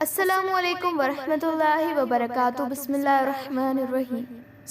السلام عليڪم ورحمة الله وبرڪاته بسم الله الرحمن الرحيم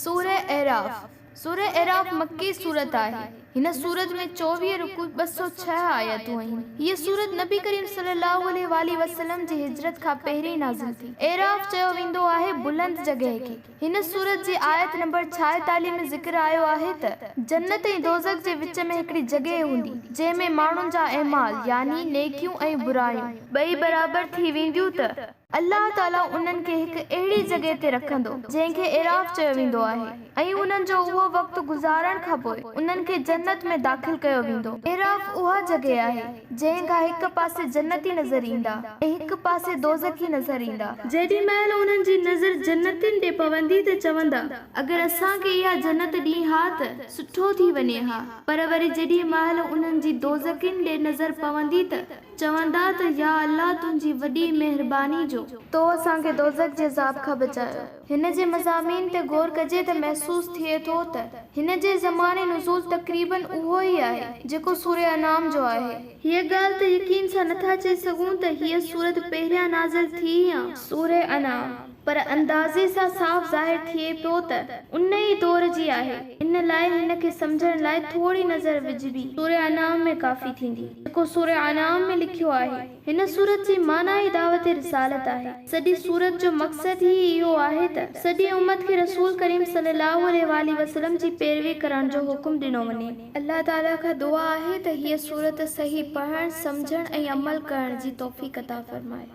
سوره اعراف سوره اعراف مڪي سورت آهي. هن سورت ۾ 24 رڪوع 206 آيتون آهن. هيء سورت نبي ڪريم صلي الله عليه واٰله وسلم جي هجرت کان پهرين نازل ٿي. اعراف چيو ويندو آهي بلند جڳهه کي. هن سورت جي آيت نمبر 46 ۾ ذڪر آيو آهي ته، جنت ۽ دوزخ جي وچ ۾ هڪڙي جڳهه هوندي، جنهن ۾ ماڻهن جا اعمال، يعني نيڪيون ۽ برايون، ٻئي برابر ٿي وينديون ته، الله تعاليٰ انهن کي هڪ اهڙي جڳهه تي رکندو، جنهن کي اعراف چيو ويندو آهي ۽ انهن جو اهو وقت گذارڻ کان پوء انهن کي جنت ۾ داخل ڪيو ويندو. اعراف اها جڳهه آهي، جنهن کان هڪ پاسي جنتي نظر ايندا ۽ هڪ پاسي دوزخي نظر ايندا. جيڏي مهل انهن جي نظر جنتين ڏي پوندي ته چوندا، اگر اسان کي اها جنت ڏين ها ته سٺو ٿي وڃي ها، پر وري جيڏي مهل انهن جي دوزخين ڏي نظر پوندي ته چوندا ته يا الله تنهنجي وڏي مهرباني جو. تو اسان کي دوزخ جي عذاب کان بچايو. هن جي مضامين تي غور ڪجي ته محسوس ٿئي ٿو ته هن جي زمان نزول تقريباً اهو ئي آهي جيڪو سوره انعام جو آهي. هيء ڳالهه ته يقين سان نٿا چئي سگهون ته هيء سورت پهريان نازل ٿي يا سوره انعام، پر اندازي سان صاف ظاهر ٿئي پيو ته ان ئي دور جي آهي، ان لاء هن کي سمجهڻ لاء ٿوري نظر وجهبي سوره انعام ۾ ڪافي ٿيندي، جيڪو سوره انعام ۾ لکيو آهي. هن سورت جي معنيٰ ئي دعوت رسالت آهي. سڄي سورت جو مقصد ئي اهو آهي ته سڄي امت کي رسول ڪريم صلي الله عليه واٰله وسلم جي پيروي ڪرڻ جو حڪم ڏنو وڃي. الله تعاليٰ کان دعا آهي ته هيء سورت صحيح پڙهڻ، سمجهڻ ۽ عمل ڪرڻ جي توفيق عطا فرمائي.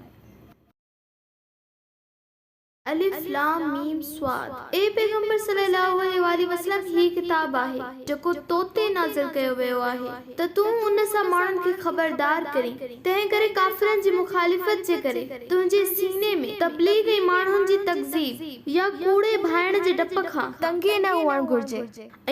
الف لام ميم صاد اي پيغمبر صلي الله عليه واٰله وسلم هي ڪتاب آهي جيڪو تو تي نازل ڪيو ويو آهي ته تون ان سان ماڻهن کي خبردار ڪرين تنهن ڪري ڪافرن جي مخالفت جي ڪري تنهنجي سيني ۾ تبليغ ۽ ماڻهن جي تڪذيب يا ڪوڙي ڀانئڻ جي ڊپ کان تنگي نه هئڻ گهرجي.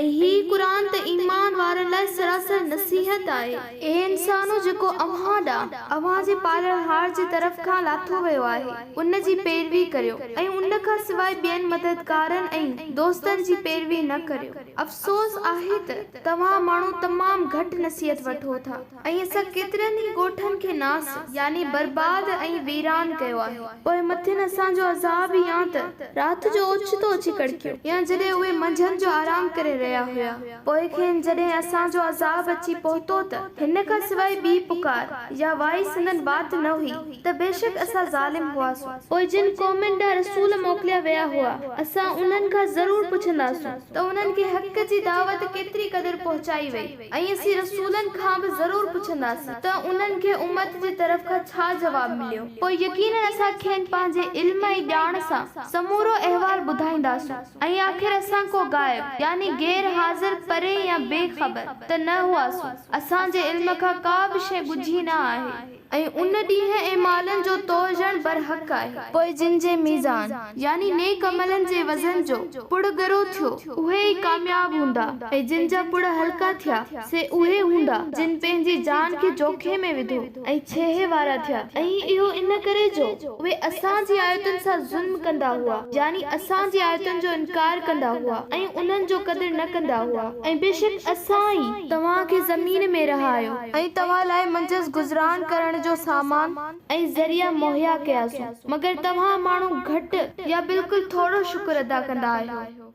۽ هي قرآن ته ايمان وارن لاء سراسر نصيحت آهي. اي انسانو! جيڪو اوهان ڏانهن، اوهان جي پالڻهار جي طرف کان لاٿو ويو آهي، ان جي پيروي ڪريو ۽ ان کان سواء ٻين مددگارن ۽ دوستن جي پيروي نه ڪريو. افسوس آهي ته، توهان ماڻهو تمام گهٽ نصيحت وٺو ٿا. ۽ اسان ڪيترن ئي ڳوٺن کي ناس، يعني برباد ۽ ويران، ڪيو آهي. پوء مٿن اسان جو عذاب يا ته رات جو اوچتو اچي ڪڙڪيو. يا جڏهن اهي منجهند جو آرام ڪري رهيا هيا. پوء کين جڏهن اسان جو عذاب اچي پهتو ته، هن کان سواء ٻي پڪار يا وائي سندن وات نه هئي ته بيشڪ اسان ظالم هئاسون. پوء جن قومن ڏانهن رسول موڪليا ويا هئا، اسان انهن کان ضرور پڇنداسون. ته انهن کي حق جي دعوت ڪيتري قدر پهچائي وئي ۽ اسين رسولن کان به ضرور پڇنداسين ته انهن کي امت جي طرف کان ڇا جواب مليو. پوء يقيناً اسان کين پنهنجي علم ۽ ڄاڻ سان سمورو احوال ٻڌائينداسون ۽ آخر اسان ڪو غائب، يعني غير حاضر، پري يا بي خبر، ته نه هئاسون، اسان جي علم کان ڪا به شيء ڳجهي نه آهي. ۽ ان ڏينهن اعمالن جو تورجڻ برحق آهي. پوء جن جي ميزان، يعني نيڪ عملن جي وزن جو، پڙ ڳرو ٿيو، اهي ئي ڪامياب هوندا، ۽ جن جا پڙ هلڪا ٿيا، سي اهي هوندا، جن پنهنجي جان کي جوکي ۾ وڌو ۽ ڇيهي وارا ٿيا، ۽ اهو ان ڪري جو اهي اسان جي آيتن سان ظلم ڪندا هئا، يعني اسان جي آيتن جو انڪار ڪندا هئا ۽ انهن جو قدر نه ڪندا هئا، ۽ بيشڪ اسان ئي توهان کي زمين ۾ رهايو. ۽ توهان لاء منجهس گذران ڪرڻ جو سامان ۽ ذريعا مهيا ڪياسون، مگر توهان ماڻهو گهٽ يا بلڪل ٿورو شڪر ادا ڪندا آهيو.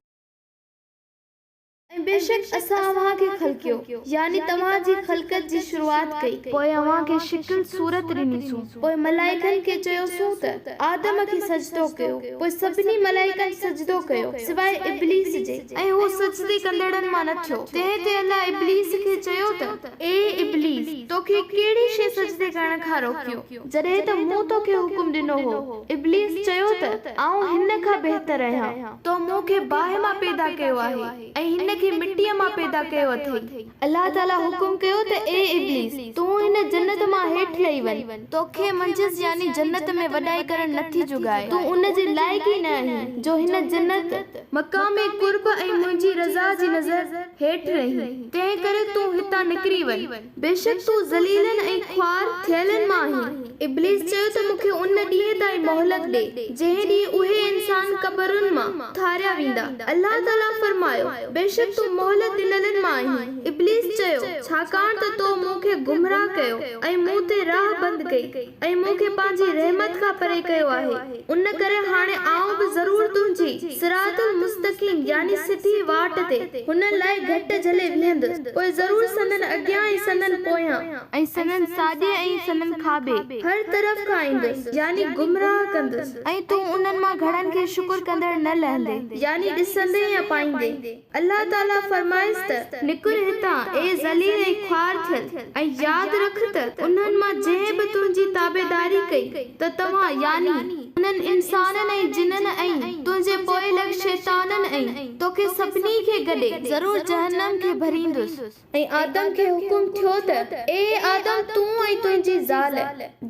۽ بيشڪ اسان اوهان کي خلقيو، يعني توهان جي خلقت جي شروعات ڪئي. پوء اوهان کي شڪل صورت ڏنيسون، پوء ملائڪن کي چيوسون ته، آدم کي سجدو ڪيو، پوء سڀني ملائڪن سجدو ڪيو، سواء ابليس جي. ۽ هو سجدي ڪندڙن مان نه ٿيو. تنهن تي الله ابليس کي چيو ته، اي ابليس! توکي ڪهڙي شيء سجدي ڪرڻ کان روڪيو، جڏهن ته مون توکي حڪم ڏنو هو؟ ابليس چيو ته، آئون هن کان بهتر آهيان. تو مون کي باهه مان پيدا ڪيو آهي ۽ هن کي مٽيء مان پيدا ڪيو اٿئي. الله تعاليٰ حڪم ڪيو ته، اي ابليس! تون هن جنت مان هيٺ لهي وڃ. توکي منجهس يعني جنت ۾ وڏائي ڪرڻ نٿي جڳائي. تون ان جي لائق ئي نه آهين، جو هن جنت، مقام قرب ۽ منهنجي رضا جي نظر هيٺ رهين، تنهن ڪري تون هتان نڪري وڃ. بيشڪ تون ذليلن ۽ خوار ٿيلن مان آهين. ابليس چيو ته مون کي ان ڏينهن تائين مهلت ڏي، جنهن ڏينهن اهي انسان قبرن مان اٿاريا ويندا. الله تعاليٰ فرمايو، بيشڪ تون مهلت ڏنلن مان آهين. ابليس چيو، ڇاڪاڻ ته تو مون کي گمراهه ڪيو ۽ مون تي راهه بند ڪئي ۽ مون کي پنهنجي رحمت کان پري ڪيو آهي، ان ڪري هاڻي آئون به ضرور تنهنجي، صراط المستقيم يعني سڌي واٽ تي، هنن لاء گهٽ جهلي ويهندس، پوء ضرور سندن اڳيان ۽ سندن پويان. ۽ سندن ساڄي ۽ سندن کاٻي، هر طرف کان ايندس، يعني گمراهه ڪندس. ۽ تون انهن مان گهڻن کي شڪر ڪندڙ نه لهندين. يعني ڏسندين يا پائيندين. الله تعاليٰ فرمائيس ته، نڪر هتان، اي ذليل ۽ خوار ٿيل، ۽ ياد رک ته انهن مان جنهن به تنهنجي تابعداري ڪئي ته توهان، يعني انهن انسانن ۽ جنن ۽ تنهنجي پوئلڳ شيطانن ۽ توکي سڀني کي گڏي ضرور جهنم کي ڀريندس. ۽ آدم کي حڪم ٿيو ته، اي آدم تون ۽ تنهنجي زال،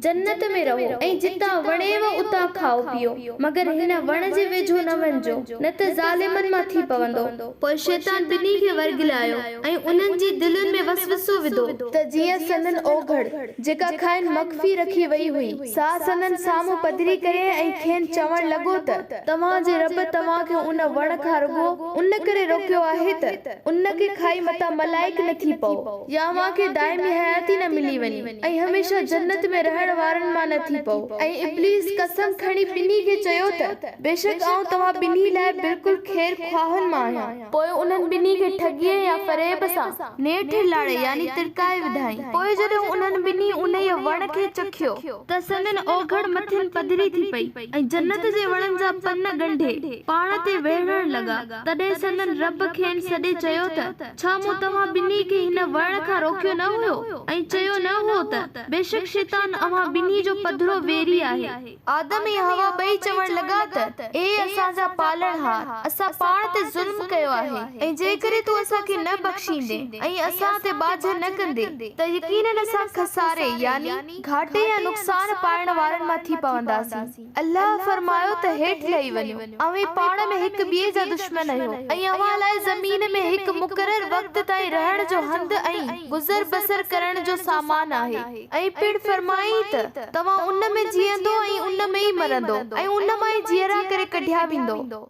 جنت ۾ رهو ۽ جتان وڻيو اتان کائو پيئو، مگر هن وڻ جي ويجهو نه وڃجو، نه ته ظالمن مان ٿي پوندو. پوء شيطان ٻنهي کي ورغلايو ۽ انهن جي دلين ۾ وسوسو وڌو، ته جيئن سندن اوگهڙ، جيڪا کانئن مخفي رکي وئي هئي، سا سندن سامهون پڌري ڪري ۽ کين چوڻ لڳو ته، توهان جي رب توهان کي ان وڻ کان رڳو ان ڪري روڪيو آهي ته، ان کي کائي متان ملائڪ نه ٿي پئو يا اوهان کي دائمي حياتي نه ملي وڃي ۽ هميشه جنت ۾ رهڻ وارن مان نه ٿي پئو. ۽ ابليس قسم کڻي ٻنهي کي چيو ته، بيشڪ آئون توهان ٻنهي لاء بلڪل خير خواهن مان آهيان. پوء انهن ٻنهي کي ٺڳيء يا فريب سان نيٺ لاڙي يعني ترڪائي وڌائين. پوء جڏهن انهن ٻنهي انهيء وڻ کي چکيو. ته سندن اوگهڙ مٿين پڌري ٿي پئي ۽ جنت جي وڻن جا پن ڳنڍي پاڻ تي ويڙهڻ لڳا. تڏهن سندن رب کين سڏي چيو ته، ڇا مون توهان ٻنهي کي هن وڻ کان روڪيو نه هيو ۽ چيو نه هو ته، بيشڪ شيطان اوهان ٻنهي جو پڌرو ويري آهي. آدم ۽ حوا ٻئي چوڻ لڳا ته، اي اسان جا پالڻهار! اسان پاڻ تي ظلم ڪيو آهي ۽ جيڪڏهن تون اسان کي نه بخشيندين ۽ اسان تي ٻاجهه نه ڪندين ته يقيناً اسان خساري، يعني گهاٽي يا نقصان پائڻ وارن مان ٿي پونداسين. الله فرمايو ته هيٺ لهي وڃو، اوهين پاڻ ۾ هڪ ٻئي جا دشمن آهيو ۽ اوهان لاء زمين ۾ هڪ مقرر وقت تائين رهڻ جو هنڌ ۽ گذر بسر ڪرڻ جو سامان آهي ۽ پڻ فرمايائين ته توهان ان ۾ جيئندو ۽ ان ۾ ئي مرندو ۽ ان مان ئي جيئرا ڪري ڪڍيا ويندو.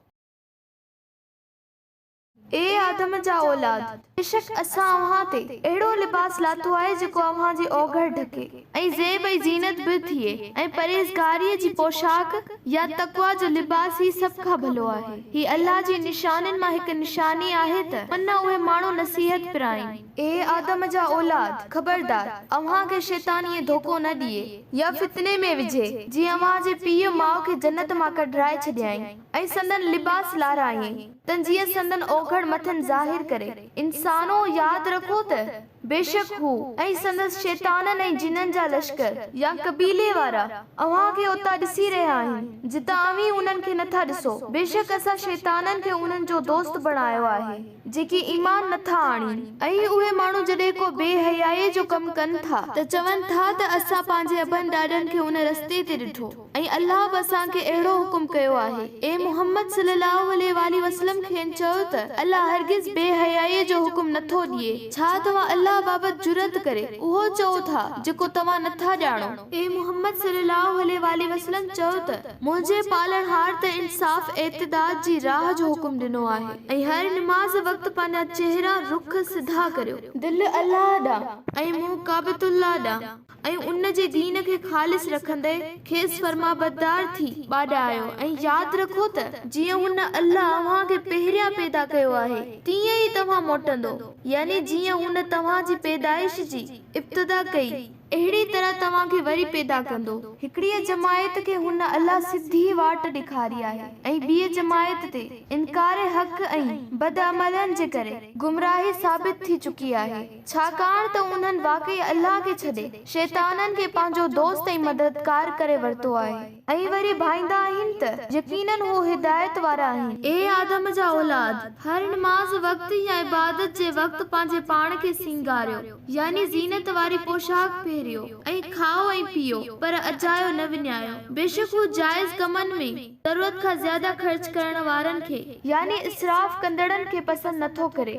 اي آدم جا اولاد! بيشڪ اسان اوهان تي اهڙو لباس لاٿو آهي جيڪو اوهان جي اوگهڙ ڍڪي ۽ زيب ۽ زينت به ٿئي ۽ پرهيزگاريء جي پوشاڪ يا تقويٰ جو لباس ئي سڀ کان ڀلو آهي. هي الله جي نشانين مان هڪ نشاني آهي ته من اهي ماڻهو نصيحت پرائين. اي آدم جا اولاد! خبردار! اوهان کي شيطان ائين ڌوڪو نه ڏئي يا فتني ۾ وجهي، جيئن اوهان جي پيء ماء کي جنت مان ڪڍرائي ڇڏيائين ۽ سندن لباس لارايائين. ته جيئن سندن اوگهڙ مٿن ظاهر ڪري. انسانو! ياد رکو ته، بيشڪ هو ۽ سندس شيطانن ۽ جنن جا لشڪر، يا قبيلي وارا، اوهان کي اتان ڏسي رهيا آهن، جتان اوهين انهن کي نٿا ڏسو. بيشڪ اسان شيطانن کي انهن جو دوست بڻايو آهي، جيڪي ايمان نٿا آڻين. ۽ اهي ماڻهو جڏهن ڪو بي حيائيء جو ڪم ڪن ٿا، ته چون ٿا ته اسان پنهنجي ابن ڏاڏن کي ان رستي تي ڏٺو. ۽ الله به اسان کي اهڙو حڪم ڪيو آهي. اي محمد صلي الله عليه واٰله وسلم کين چئو ته الله هرگز بي حيائيء جو حڪم نه ٿو ڏئي. ڇا توهان الله بابت جرئت ڪري اهو چئو ٿا جيڪو توهان نه ٿا ڄاڻو؟ اي محمد صلي الله عليه واٰله وسلم چئو ته منهنجي پالڻهار ته انصاف اعتدال جي راهه جو حڪم ڏنو آهي ۽ هر نماز وقت پنهنجا چهرا، رخ، سڌا ڪريو. دل الله ڏانهن ۽ منهن ڪعبة الله ڏانهن. ۽ ان جي دين کي خالص رکندي کيس فرمانبردار ٿي ٻاڏايو ۽ ياد رکو ته جيئن هن، الله، اوهان کي پهريان پيدا ڪيو آهي تيئن ئي توهان موٽندو، يعني جيئن هن توهان جي پيدائش جي ابتدا ڪئي اهڙي طرح توهان کي وري پيدا ڪندو. هڪڙيء جماعت کي هن، الله، سڌي واٽ ڏيکاري آهي ۽ ٻيء جماعت تي، انڪار حق ۽ بدعملن جي ڪري، گمراهي ثابت ٿي چڪي آهي. ڇاڪاڻ ته انهن واقعي الله کي ڇڏي، شيطانن کي پنهنجو دوست ۽ مددگار ڪري ورتو آهي ۽ وري ڀائيندا آهن ته يقيناً هو هدايت وارا آهن. اي آدم جا اولاد! هر نماز وقت يا عبادت جي وقت پنهنجي پاڻ کي سينگاريو، يعني زينت واري پوشاڪ پهريو، ۽ کائو ۽ پيئو، پر اجايو نه وڃايو. بيشڪ هو جائز ڪمن ۾، ضرورت کان زياده خرچ ڪرڻ وارن کي، يعني اسراف ڪندڙن کي پسند نٿو ڪري.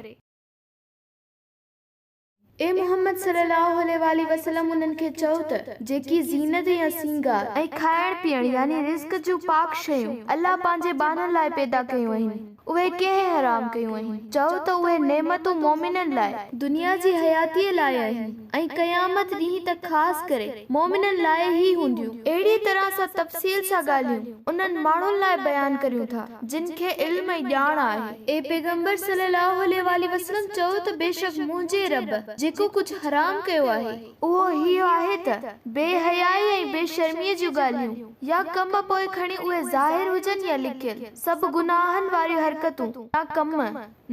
اي محمد صلي الله عليه واٰله وسلم انهن کي چئو ته جيڪي زينت يا سينگار ۽ کائڻ پيئڻ يعني رزق جون پاڪ شيون الله پنهنجي ٻانهن لاء پيدا ڪيون آهن اهي ڪنهن حرام ڪيون آهن؟ چئو ته اهي نعمتون مؤمنن لاء دنيا جي حياتيء لاء آهن. ۽ قيامت ڏينهن ته خاص ڪري مؤمنن لاء ئي هونديون. اهڙيء طرح اسان تفصيل سان ڳالهيون انهن ماڻهن لاء بيان ڪريون ٿا، جن کي علم ۽ ڄاڻ آهي. اي پيغمبر صلّي اللّٰه عليه واٰله وسلّم! چئو ته بيشڪ منهنجي رب جيڪو ڪجهه حرام ڪيو آهي، اهو هيء آهي ته بي حيائي ۽ بي شرميء جون ڳالهيون يا ڪم پوء کڻي اهي ظاهر هجن يا لڪيل، سڀ گناهن واريون حرڪتون يا ڪم،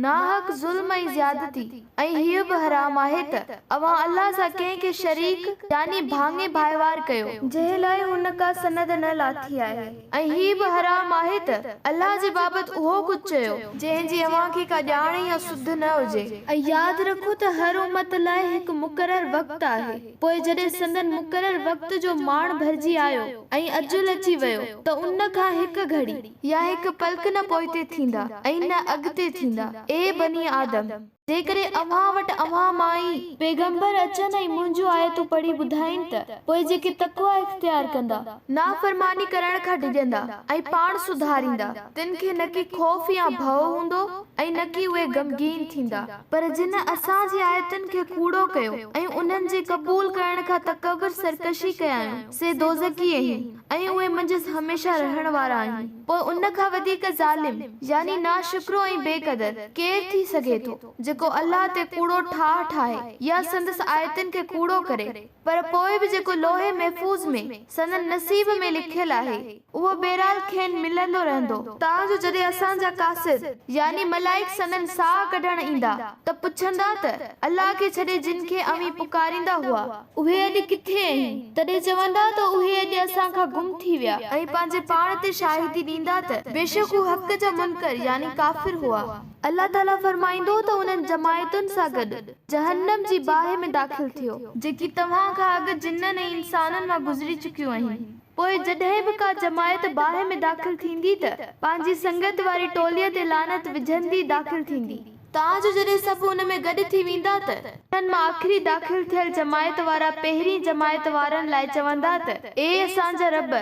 ناحق ظلم ۽ زيادتي، ۽ هيء به حرام آهي ته اوهان الله سان ڪنهن کي شريڪ، يعني ڀاڱي ڀائيوار، ڪيو. جنهن لاء هن ڪا سند نه لاٿي آهي، ۽ هيء به حرام آهي ته الله جي بابت اهو ڪجهه چيو، جنهن جي اوهان کي ڪا ڄاڻ يا سڌ نه هجي. ۽ ياد رکو ته هر امت لاء هڪ مقرر وقت آهي، پوء جڏهن سندن مقرر وقت جو ماڻ ڀرجي آيو ۽ اجل اچي ويو ته ان کان هڪ گهڙي، يا هڪ پلڪ نه پوئتي ٿيندا ۽ نه اڳتي ٿيندا. اي بني آدم! جيڪڏهن اوهان وٽ اوهان مان ئي پيغمبر اچن ۽ منهنجون آيتون پڙهي ٻڌائين ته پوء جيڪي تقويٰ اختيار ڪندا، نافرماني ڪرڻ کان ڊڄندا ۽ پاڻ سڌاريندا، تن کي نڪي خوف يا ڀؤ هوندو ۽ نڪي اهي غمگين ٿيندا. پر جن اسان جي آيتن کي ڪوڙو ڪيو ۽ انهن جي قبول ڪرڻ کان تڪبر سرڪشي ڪيائون، سي دوزخي اهن. ۽ اهي منجهس هميشه رهڻ وارا آهن، پوء ان کان وڌيڪ ظالم، يعني ناشڪرو ۽ بي قدر، ڪير ٿي سگهي ٿو، جيڪو الله تي ڪوڙو ٺاهه ٺاهي يا سندس آيتن کي ڪوڙو ڪري، پر پوء به جيڪو لوح محفوظ ۾، سندن نصيب ۾، لکيل آهي، اهو بهرحال کين ملندو رهندو. تان جو جڏهن اسان جا قاصد، يعني ملائڪ، سندن ساهه ڪڍڻ ايندا، ته پڇندا ته، الله کي ڇڏي جن کي اوهين پڪاريندا هئا، اهي اڄ ڪٿي آهن؟ تڏهن چوندا ته اهي اڄ اسان کان گم ٿي ويا. ۽ پنهنجي پاڻ تي شاهدي ڏيندا ته بيشڪ هو حق جا منڪر، يعني ڪافر، هئا. الله تعاليٰ فرمائيندو ته انهن جماعتن سان گڏ جهنم جي باهه ۾ داخل ٿيو. جيڪي توهان کان اڳ جنن ۽ انسانن مان گذري چڪيون آهن. پوء جڏهن به ڪا جماعت باهه ۾ داخل ٿيندي ته پنهنجي سنگت واري ٽوليء تي لعنت وجهندي داخل ٿيندي. تان جو جڏهن سڀ ان ۾ گڏ ٿي ويندا ته، انهن مان آخري داخل ٿيل جماعت وارا پهرين جماعت وارن لاء چوندا ته، اي اسان جا رب!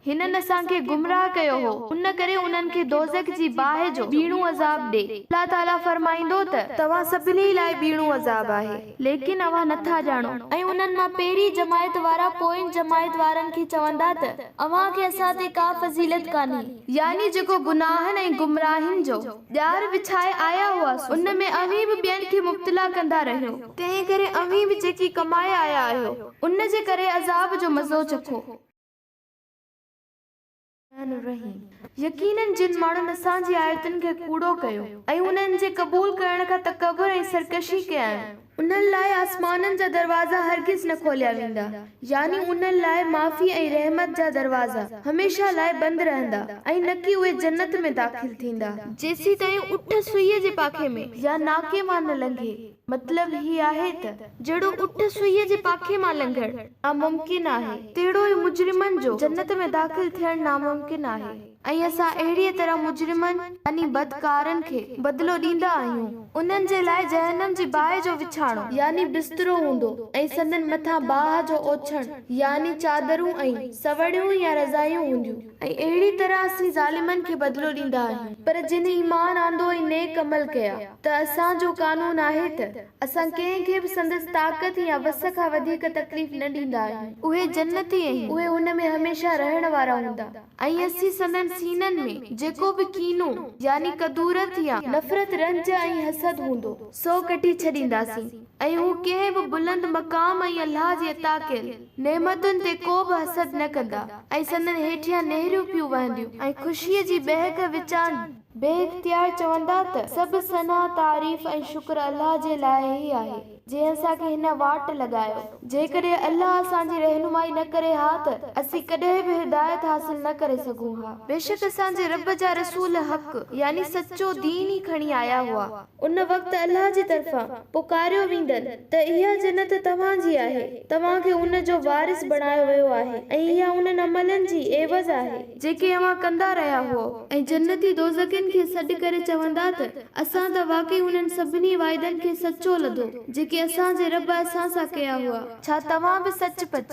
هنن اسان کي گمراهه ڪيو هو، ان ڪري انهن کي دوزخ جي باهه جو ٻيڻو عذاب ڏي. الله تعاليٰ فرمائيندو ته، توهان سڀني لاء ٻيڻو عذاب آهي، ليڪن اوهان نٿا ڄاڻو. ۽ انهن مان پهرين جماعت وارا پوئين جماعت وارن کي چوندا ته، اوهان کي اسان تي ڪا فضيلت ڪانهي. يعني جيڪو گناهن ۽ گمراهين جو. ڄار وڇائي آيا هئاسون، ان ۾ اوهين به ٻين کي مبتلا ڪندا رهيو. تنهنڪري اوهين به جيڪي ڪمائي آيا آهيو، ان جي ڪري عذاب جو مزو چکو. الرحمٰن الرحيم يقيناً جن ماڻهن اسان جي آيتن کي ڪوڙو ڪيو ۽ انهن جي قبول ڪرڻ کان تڪبر ۽ سرڪشي ڪيائون، انهن لاء آسمانن جا دروازا هرگز نه کوليا ويندا، يعني انهن لاء معافي ۽ رحمت جا دروازا هميشه لاء بند رهندا ۽ نڪي اهي جنت ۾ داخل ٿيندا. جيسيتائين اٺ سوئيء جي پاکي ۾ يا ناڪي مان نه لنگهي. مطلب هي آهي ته جهڙو اٺ سوئيء جي پاکي مان لنگهڻ ناممڪن آهي، تهڙو ئي مجرمن جو جنت ۾ داخل ٿيڻ ناممڪن آهي. ۽ اسان اهڙيء طرح مجرمن، يعني بدڪارن، کي بدلو ڏيندا آهيون. انهن جي لاء جهنم جي باهه جو وڇاڻو، يعني بسترو، هوندو ۽ سندن مٿان باهه جو اوڇڻ، يعني چادرون ۽ سوڙيون يا رضايون، هونديون. ۽ اهڙيء طرح اسين ظالمن کي بدلو ڏيندا آهيون. پر جن ايمان آندو ۽ نيڪ عمل ڪيا، ته اسان جو قانون آهي ته، اسان ڪنهن کي به سندس طاقت يا وس کان وڌيڪ تڪليف نه ڏيندا آهيون. اهي جنتي آهن، اهي ان ۾ هميشه رهڻ وارا هوندا. ۽ اسين سندن سينن ۾ جيڪو به ڪينو، يعني ڪدورت يا نفرت رنج ۽ حسد هوندو، سو ڪڍي ڇڏينداسين، ۽ هو ڪنهن به بلند مقام ۽ الله جي عطا ڪيل نعمتن تي ڪو به حسد نه ڪندا، ۽ سندن هيٺيان نهريون پيون وهنديون، ۽ خوشيء جي ٻهڪ وچان بي اختيار چوندا ته، سڀ ثنا، تعريف ۽ شڪر الله جي لاء ئي آهي. جنهن اسان کي هن واٽ لڳايو. جيڪڏهن الله اسان جي رهنمائي نه ڪري ها ته اسين ڪڏهن به هدايت حاصل نه ڪري سگهون ها. بيشڪ اسان جي رب جا رسول حق، يعني سچو دين، ئي کڻي آيا هئا. ان وقت الله جي طرفان، پڪاريو ويندن ته اها جنت توهان جي آهي، توهان کي ان جو وارث بڻايو ويو آهي ۽ اها انهن عملن جي عيوض آهي، جيڪي اوهان ڪندا رهيا هئو. ۽ جنتي دوزخين کي سڏ ڪري چوندا ته اسان ته واقعي انهن سڀني واعدن کي سچو لڌو، جيڪي. جيڪي اسان جي رب اسان سان ڪيا هئا. ڇا توهان به سچ پچ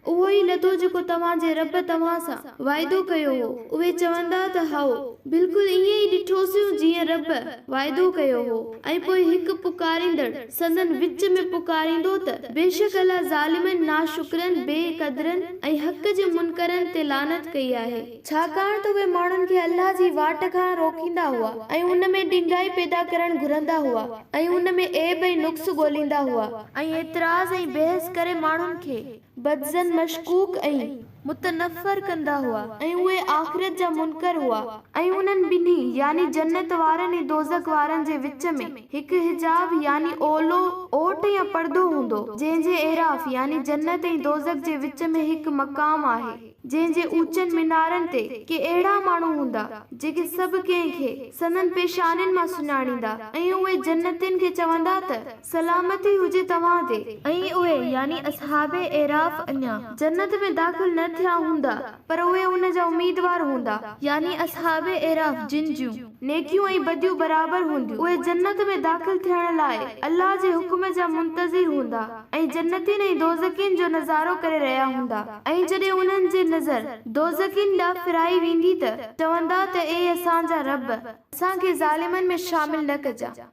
اهو ئي لڌو جيڪو توهان جي رب توهان سان وعدو ڪيو هو؟ اهي چوندا ته هائو، بلڪل ائين ئي ڏٺوسيون جيئن رب وعدو ڪيو هو. ۽ پوء هڪ پڪاريندڙ سندن وچ ۾ پڪاريندو ته، بيشڪ الله ظالمن، ناشڪرن، بي قدرن ۽ حق جي منڪرن تي لعنت ڪئي آهي. ڇاڪاڻ ته اهي ماڻهن کي الله جي واٽ کان روڪيندا هئا ۽ ان ۾ ڏنگائي پيدا ڪرڻ گهرندا هئا ۽ ان ۾ عيب ۽ نقص ڳوليندا هئا. ۽ اعتراض ۽ بحث ڪري ماڻهن کي بدظن، مشڪوڪ ۽. متنفر ڪندا هئا ۽ اهي آخرت جا منڪر هئا. ۽ انهن ٻنهي، يعني جنت وارن ۽ دوزخ وارن، جي وچ ۾ هڪ حجاب، يعني اولو، اوٽ يا پردو، هوندو، جنهن جي اعراف، يعني جنت ۽ دوزخ جي وچ ۾ هڪ مقام آهي، جنهن جي اوچن مينارن تي ڪي اهڙا ماڻهو هوندا، جيڪي سڀ ڪنهن کي سندن پيشانين مان سڃاڻيندا ۽ اهي جنتين کي چوندا ته. سلامتي هجي توهان تي. ۽ اهي، يعني اصحاب اعراف، اڃا، جنت ۾ داخل نه ٿيا هوندا، پر اهي ان جا اميدوار هوندا. يعني اصحاب اعراف جن جون، نيڪيون ۽ بديون برابر هونديون، اهي جنت ۾ داخل ٿيڻ لاء الله جي حڪم جا منتظر هوندا ۽ جنتين ۽ دوزخين جو نظارو ڪري رهيا هوندا ۽ جڏهن انهن جي نظر دوزخين ڏانهن ڦيرائي ويندي ته، چوندا ته اي اسان جا رب! اسان کي ظالمن ۾ شامل نه ڪجان.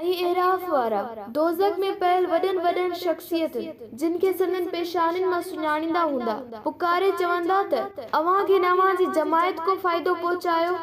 ۽ اعراف وارا، دوزخ ۾ پيل وڏن وڏن شخصيتن، جن کي سندن پيشانين مان سڃاڻيندا هوندا، پڪاري چوندا ته، اوهان کي نه اوهان جي جماعت ڪو فائدو پهچايو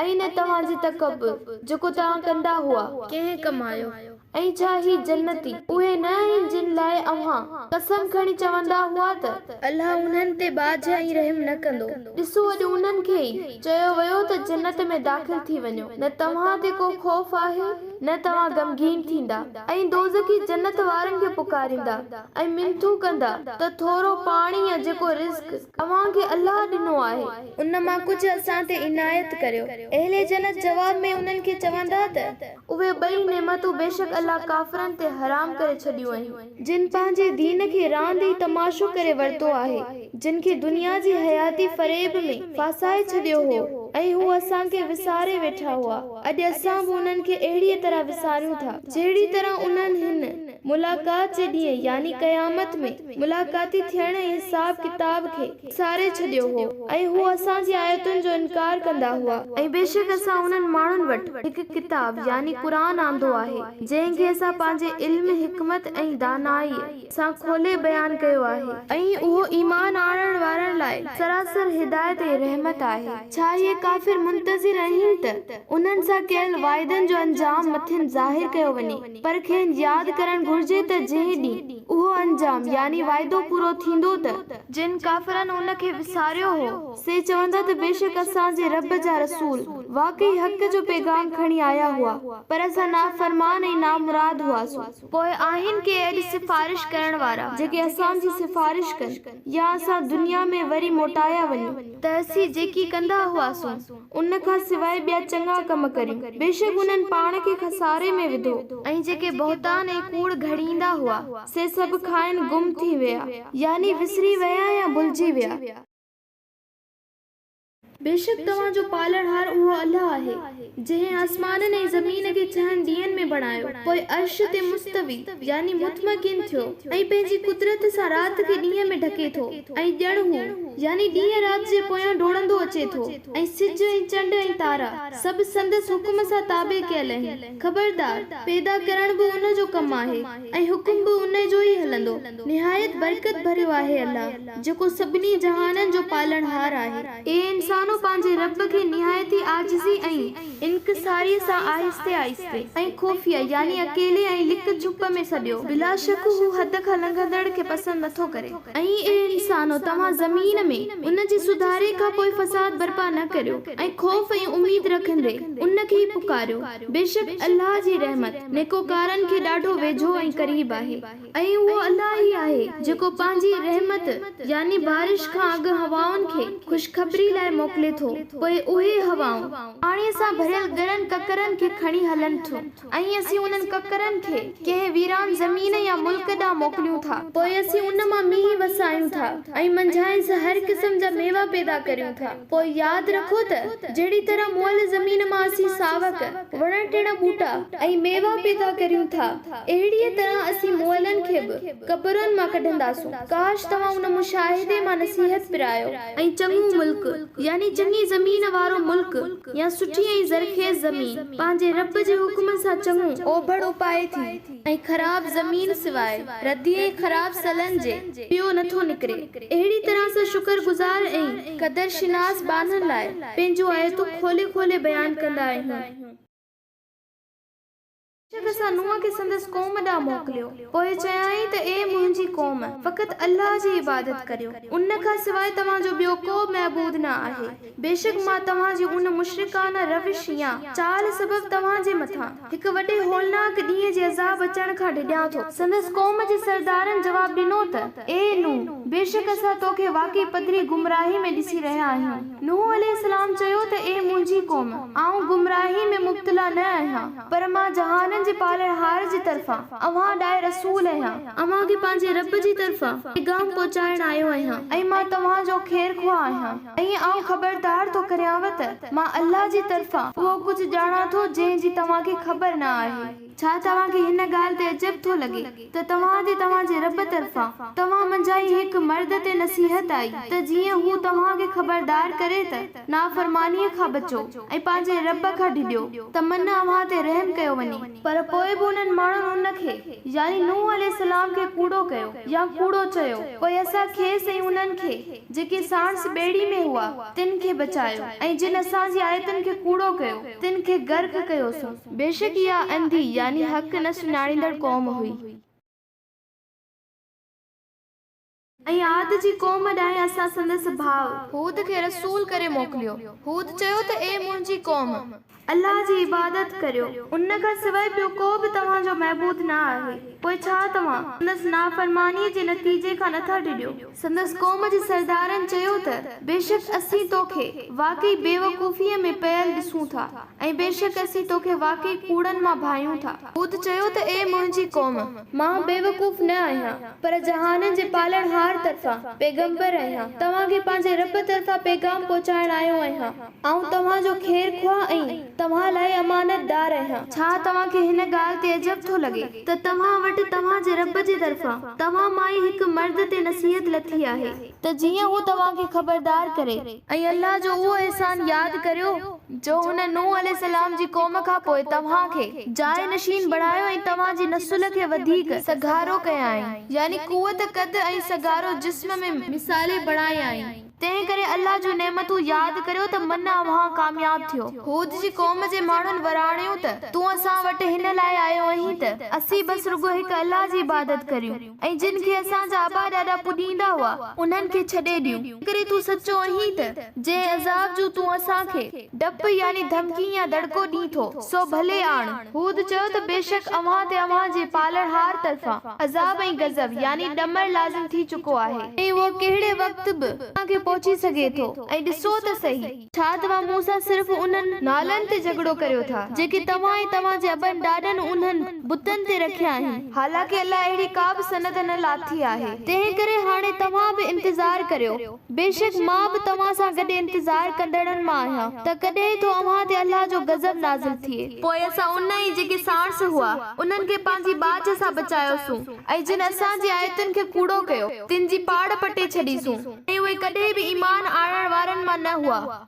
۽ نه توهان جي تڪبر، جيڪو توهان ڪندا هئا. ڪنهن ڪم آيو؟ ۽ ڇا هي جنتي اهي نه آهن جن لاء اوهان قسم کڻي چوندا هئا ته. الله انهن تي ٻاجهه ۽ رحم نه ڪندو. ڏسو اڄ انهن کي ئي چيو ويو ته جنت ۾ داخل ٿي وڃو، نه توهان تي ڪو خوف آهي نه توهان غمگين ٿيندا. ۽ دوزخي جنت وارن کي پڪاريندا ۽ منٿون ڪندا ته ٿورو پاڻي يا جيڪو رزق اوهان کي الله ڏنو آهي. ان مان ڪجهه اسان تي عنايت ڪريو. اهل جنت جواب ۾ انهن کي چوندا ته. اهي ٻئي نعمتون بيشڪ الله ڪافرن تي حرام ڪري ڇڏيون آهن. جن پنهنجي دين کي راند ۽ تماشو ڪري ورتو آهي، جن کي دنيا جي حياتي فريب ۾ ڦاسائي ڇڏيو هو ۽ هو اسان کي وساري ويٺا هئا، اڄ اسان به انهن کي اهڙيء طرح وساريون ٿا، جهڙي طرح انهن هن، ملاقات جي ڏينهن يعني قيامت ۾، ملاقاتي ٿيڻ ۽ حساب ڪتاب کي وساري ڇڏيو هو ۽ هو اسان جي آيتن جو انڪار ڪندا هئا. ۽ بيشڪ اسان انهن ماڻهن وٽ هڪ ڪتاب، يعني قرآن، آندو آهي، جنهن کي اسان پنهنجي علم، حڪمت ۽ دانائيء سان کولي بيان ڪيو آهي. ۽ اهو ايمان آڻڻ وارن لاء سراسر هدايت ۽ رحمت آهي. ڇا اهي ڪافر منتظر آهن ته انهن سان ڪيل واعدن جو انجام مٿن ظاهر ڪيو وڃي؟ پر کين ياد ڪرڻ گهرجي ته جنهن ڏينهن اهو انجام، يعني وعدو، پورو ٿيندو ته. جن ڪافرن ان کي وساريو هو، سي چوندا ته بيشڪ اسان جي رب جا رسول واقعي حق جو پيغام کڻي آيا هئا، پر اسان نافرمان ۽ نامراد هئاسون. پوء آهن ڪي اڄ سفارش ڪرڻ وارا، جيڪي اسان جي سفارش ڪن، يا اسان دنيا ۾ وري موٽايا وڃون، ته اسين جيڪي ڪندا هئاسون، ان کان سواء ٻيا چڱا ڪم ڪريون. بيشڪ انهن پاڻ کي خساري ۾ وڌو. ۽ جيڪي بهتان ۽ ڪوڙ گهڙيندا هئا، سي سڀ کانئن گم ٿي ويا، يعني وسري ويا يا ڀلجي ويا. بيشڪ توهان جو پالڻهار اهو الله آهي، جنهن آسمانن ۽ زمين کي ڇهن ڏينهن ۾ بڻايو، پوء عرش تي مستوي، يعني مطمئن، ٿيو، ۽ پنهنجي قدرت سان رات کي ڏينهن ۾ ڍڪي ٿو، ۽ ڄڻ هو، يعني ڏينهن رات جي پويان ڊوڙندو اچي ٿو، ۽ سج ۽ چنڊ ۽ تارا، سڀ سندس حڪم سان تابع ڪيل آهن. خبردار! پيدا ڪرڻ به ان جو ڪم آهي، ۽ حڪم به ان جو ئي هلندو. نهايت برڪت ڀريو آهي الله، جيڪو سڀني جهانن جو پالڻهار آهي. اي انسانو! پنهنجي رب کي نهايت ئي عاجزي ۽. انڪساريء سان آهستي آهستي. ۽ خفيه، يعني اڪيلي ۽ لڪ ڇپ ۾، سڏيو. بلاشڪ هو حد کان لنگهندڙ کي پسند نٿو ڪري. ۽ اي انسانو! توهان زمين ۾، ان جي سڌاري کان پوء فساد برپا نه ڪريو ۽ خوف ۽ اميد رکندي، ان کي ئي پڪاريو. بيشڪ الله جي رحمت، نيڪوڪارن کي ڏاڍو ويجهو ۽ قريب آهي. ۽ اهو الله ئي آهي جيڪو پنهنجي رحمت، يعني بارش، کان اڳ هوائن کي خوشخبري لاء موڪلي ٿو، پوء اهي هوائون، پاڻيء سان ڀريل ڳرن ڪڪرن کي کڻي هلن ٿيون ۽ اسين انهن ڪڪرن کي ڪنهن ويران زمين يا ملڪ ڏانهن موڪليون ٿا. پوء اسين ان مان مينهن وسايون ٿا ۽ منجهائنس هر قسم جا ميوا پيدا ڪريون ٿا. پوء ياد رکو ته جهڙي طرح مئل زمين مان اسين ساوڪ، وڻ ٽڻ ٻوٽا ۽ ميوا پيدا ڪريون ٿا، اهڙيء طرح اسين مئلن کي به قبرن مان ڪڍنداسون. ڪاش توهان ان مشاهدي مان نصيحت پرايو. ۽ چڱو ملڪ، يعني چڱي زمين وارو ملڪ يا سٺي ۽ زرخيز زمين، پنهنجي رب جي حڪم سان چڱو اوڀڙ اپائي ٿي ۽ خراب زمين سواء ردي ۽ خراب سلن جي پيو نٿو نڪري. اهڙي طرح سان شڪر گذار ۽ قدر شناس ٻانهن لاء پنهنجون آيتون کولي کولي بيان ڪندا آهيون. بيشڪ اسان نوح کي سندس قوم ڏانهن موڪليو، پوء چيائين ته اي منهنجي قوم! فقط الله جي عبادت ڪريو، ان کان سواء توهان جو ٻيو ڪو معبود نه آهي، بيشڪ مان توهان جي ان مشرڪانه روش يا چال سبب توهان جي مٿان هڪ وڏي هولناڪ ڏينهن جي عذاب اچڻ کان ڊڄان ٿو. سندس قوم جي سردارن جواب ڏنو ته، اي نوح! بيشڪ اسان توکي واقعي پڌري گمراهي ۾ ڏسي رهيا آهيون. نوح عليه السلام چيو ته اي منهنجي قوم! آئون گمراهي ۾ مبتلا نه آهيان، پر مان جهانن جي پالڻهار جي طرفان اوهان ڏانهن رسول آهيان. اوهان کي پنهنجي رب جي طرفان پيغام پهچائڻ آيو آهيان ۽ مان توهان جو خيرخواهه آهيان ۽ آئون خبردار ٿو ڪريانو ته مان الله جي طرفان اهو ڪجهه ڄاڻان ٿو جنهن جي توهان کي خبر نه آهي. ڇا توهان کي هن ڳالهه تي عجب ٿو لڳي ته توهان تي توهان جي رب طرفان توهان منجهان ئي هڪ مرد تي نصيحت آئي ته جيئن هو توهان کي خبردار ڪري ته نافرمانيء کان بچو ۽ پنهنجي رب کان ڊڄو ته من اوهان تي رحم ڪيو وڃي. پر پوء به انهن ماڻهن ان کي، يعني نوح عليه السلام کي، ڪوڙو ڪيو يا ڪوڙو چيو، پوء اسان کيس ۽ انهن کي جيڪي ساڻس ٻيڙي ۾ هئا تن کي بچايو ۽ جن اسان جي آيتن کي ڪوڙو ڪيو تن کي غرق ڪيوسون. بيشڪ اها انڌي يعني حق نه سڃاڻيندڙ قوم هئي. ۽ عاد جي قوم ڏانهن اسان سندس ڀاء. هود کي رسول ڪري موڪليو. هود چيو ته اي منهنجي قوم! الله جي عبادت ڪريو، ان کان سواء ٻيو ڪو به توهان جو معبود نه آهي، پوء ڇا توهان، سندس نافرمانيء جي نتيجي کان نٿا ڊڄو؟ سندس قوم جي سردارن چيو ته بيشڪ اسين توکي واقعي بيوقوفيء ۾ پيل ڏسون ٿا. ۽ بيشڪ اسين توکي واقعي ڪوڙن مان ڀانيون ٿا. هود چيو ته اي منهنجي قوم! مان بيوقوف نه آهيان، پر جهانن جي پالڻهار طرفان پيغمبر آهيان، توهان کي پنهنجي رب طرفان پيغام پهچائڻ آيو آهيان، آئون توهان جو خيرخواهه ۽ توهان لاء امانتدار آهيان. ڇا توهان کي هن ڳالهه تي عجب ٿو لڳي ته توهان وٽ توهان جي رب جي طرفان توهان مان ئي هڪ مرد تي نصيحت لٿي آهي، ته جيئن هو توهان کي خبردار ڪري ۽ الله جو اهو احسان ياد ڪريو جو هن نوح عليه السلام جي قوم کان پوء توهان کي جاء نشين بڻايو ۽ توهان جي نسل کي وڌيڪ سگهارو ڪيائين يعني قوت قد ۽ سگهارو جسم ۾ مثالي بڻايائين تنهن ڪري الله جون نعمتون ياد ڪريو ته من اوهان ڪامياب ٿيو. هود جي قوم جي ماڻهن وراڻيو ته تون اسان وٽ هن لاء آيو آهين ته اسين بس رڳو هڪ الله جي عبادت ڪريون. ۽ جن کي اسان جا ابا ڏاڏا پوڄيندا هئا، انهن کي ڇڏي ڏيون. جيڪڏهن تون سچو آهين ته، جنهن عذاب جون تون اسان کي ڊپ يعني ڌمڪي يا دڙڪو ڏين ٿو، سو ڀلي آڻ. هود چيو ته بيشڪ اوهان تي اوهان جي پالڻهار طرفان عذاب ۽ غضب يعني ڏمر لازم ٿي چڪو آهي. ۽ اهو ڪهڙي وقت به اوهان کي پهچي سگهي ٿو ۽ ڏسو ته سهي! ڇا توهان مون سان صرف انهن نالن تي جهڳڙو ڪريو ٿا، جيڪي توهان ۽ توهان جي ابن ڏاڏن انهن بتن تي رکيا آهن؟ حالانڪه الله اهڙي ڪا به سند نه لاٿي آهي، تنهنڪري هاڻي توهان به انتظار ڪريو، بيشڪ مان به توهان سان گڏ انتظار ڪندڙن مان آهيان، ته ڪڏهن ٿو اوهان تي الله جو غضب نازل ٿئي. پوء اسان ان ۽ جيڪي ساڻس هئا، انهن کي پنهنجي ٻاجهه سان بچايوسون، ۽ جن اسان جي آيتن کي ڪوڙو ڪيو، تن جي پاڙ پٽي ڇڏيسون. ۽ اهي ڪڏهن به ايمان آڻڻ وارن مان نه هئا.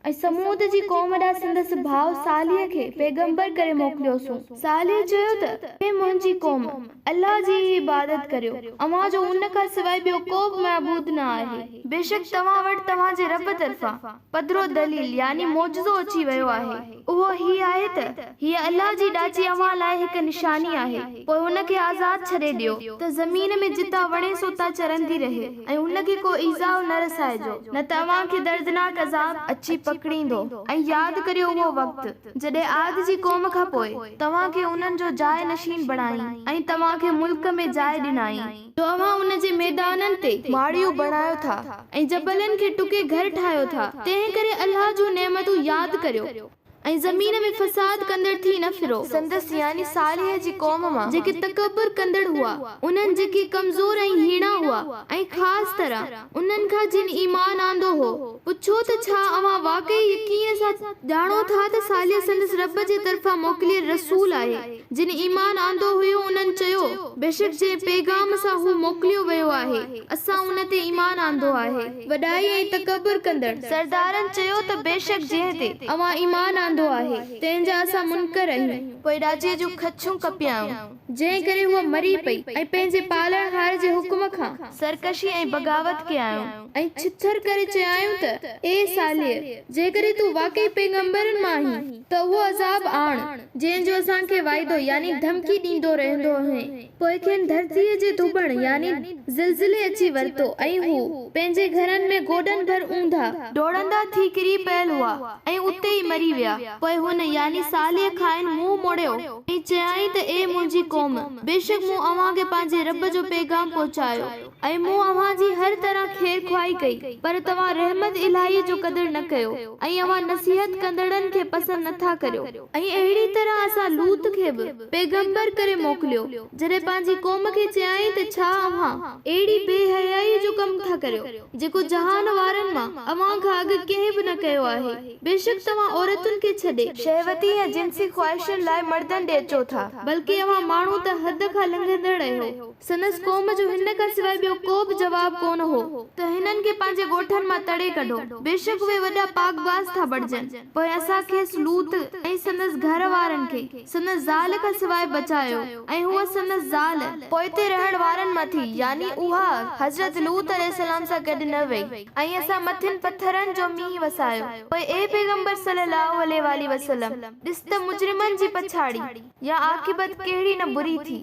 ۽ ثمود جي قوم ڏانهن سندس ڀاء صالح کي پيغمبر ڪري موڪليوسون. صالح چيو ته، اي منهنجي قوم! الله جي ئي عبادت ڪريو، اوهان جو ان کان سواء ٻيو ڪو به معبود نه آهي. بيشڪ توهان وٽ توهان جي رب طرفان پڌرو دليل، يعني معجزو، اچي ويو آهي. اهو هي آهي ته، هيء الله جي ڏاچي اوهان لاء هڪ نشاني آهي، پوء هن کي آزاد ڇڏي ڏيو، ته زمين ۾ جتان وڻيس اتان چرندي رهي، ۽ هن کي ڪو ايذاء نه رسائجو، نه ته اوهان کي دردناڪ عذاب اچي پڪڙيندو. پڪڙيندو ۽ ياد ڪريو اهو وقت جڏهن عاد جي قوم کان پوء توهان کي انهن جو جاء نشين بڻايائين ۽ توهان کي ملڪ ۾ جاء ڏنائين، جو اوهان ان جي ميدانن تي ماڙيون بڻايو ٿا ۽ جبلن کي ٽڪي گهر ٺاهيو ٿا، تنهن ڪري الله جون نعمتون ياد ڪريو. ۽ زمين ۾ فساد ڪندڙ ٿي نه ڦرو. سندس يعني صالح جي قوم مان جيڪي تڪبر ڪندڙ هئا، انهن جيڪي ڪمزور ۽ هيڻا هئا ۽ خاص طرح انهن کان جن ايمان آندو هو، پڇو ته ڇا اوهان واقعي يقين سان ڄاڻو ٿا ته صالح سندس رب جي طرفان موڪليل رسول آهي؟ جن ايمان آندو هيو انهن چيو، بيشڪ جنهن پيغام سان هو موڪليو ويو آهي، اسان ان تي ايمان آندو آهي. وڏائي ۽ تڪبر ڪندڙ سردارن چيو ته بيشڪ جنهن تي. اوهان ايمان آندو آهي، تنهن جا اسان منڪر آهيون. پوء ڏاچيء جون کڇون ڪپيائون. جنهن ڪري هوء مري پئي ۽ پنهنجي پالڻهار جي حڪم کان. سرڪشي ۽ بغاوت ڪيائون. ۽ ڇٿر ڪري چيائون ته، اي صالح! جيڪڏهن تون واقعي پيغمبرن مان آهين ته اهو عذاب آڻ، جنهن جو اسان کي وعدو يعني ڌمڪي ڏيندو رهندو هئين. پوء کين ڌرتيء جي ڌٻڻ يعني زلزلي اچي ورتو ۽ هو، پنهنجي گهرن ۾ گوڏن ڀر اونڌا. ڊوڙندا ٿي ڪري پيل هئا ۽ اتي ئي مري ويا. پوء هن، يعني صالح، کانئن منهن موڙيو ۽ چيائين ته اي منهنجي قوم! بيشڪ مون اوهان کي پنهنجي رب جو پيغام پهچايو ۽ مون اوهان جي هر طرح خير خواهي ڪئي، پر توهان رحمت الاهيء جو قدر نه ڪيو ۽ اوهان نصيحت ڪندڙن کي پسند نه ٿا ڪريو. ۽ اهڙي طرح اسان لوط کي به پيغمبر ڪري موڪليو، جڏهن پنهنجي قوم کي چيائين ته ڇا اوهان اهڙي بي حيائيء جو ڪم ٿا ڪريو، جيڪو جهان وارن مان اوهان کان اڳ ڪنهن به نه ڪيو آهي؟ بيشڪ توهان عورتن کي ڇڏي. شهوتي يا جنسي خواهشن لاء مردن ڏي اچو ٿا. بلڪه اوهان ماڻهو ته حد کان لنگهندڙ آهيو. سندس قوم جو هن کان سواء ٻيو ڪو به جواب ڪونه هو ته هنن کي پنهنجي ڳوٺن مان تڙي ڪڍو، بيشڪ اهي وڏا پاڪباز ٿا بڻجن. پوء اسان کيس، لوط، ۽ سندس گهر وارن کي، سندس زال کان سواء بچايو ۽ هوء سندس زال، پوئتي رهڻ وارن مان ٿي، يعني اها، حضرت لوط عليه السلام سان گڏ نه وئي، ۽ اسان مٿن پٿرن جو مينهن وسايو. پوء اي پيغمبر صلّي اللّٰه عليه واٰله وسلّم! ڏس ته مجرمن جي پڇاڙي، يا عاقبت، ڪهڙي نه بري ٿي.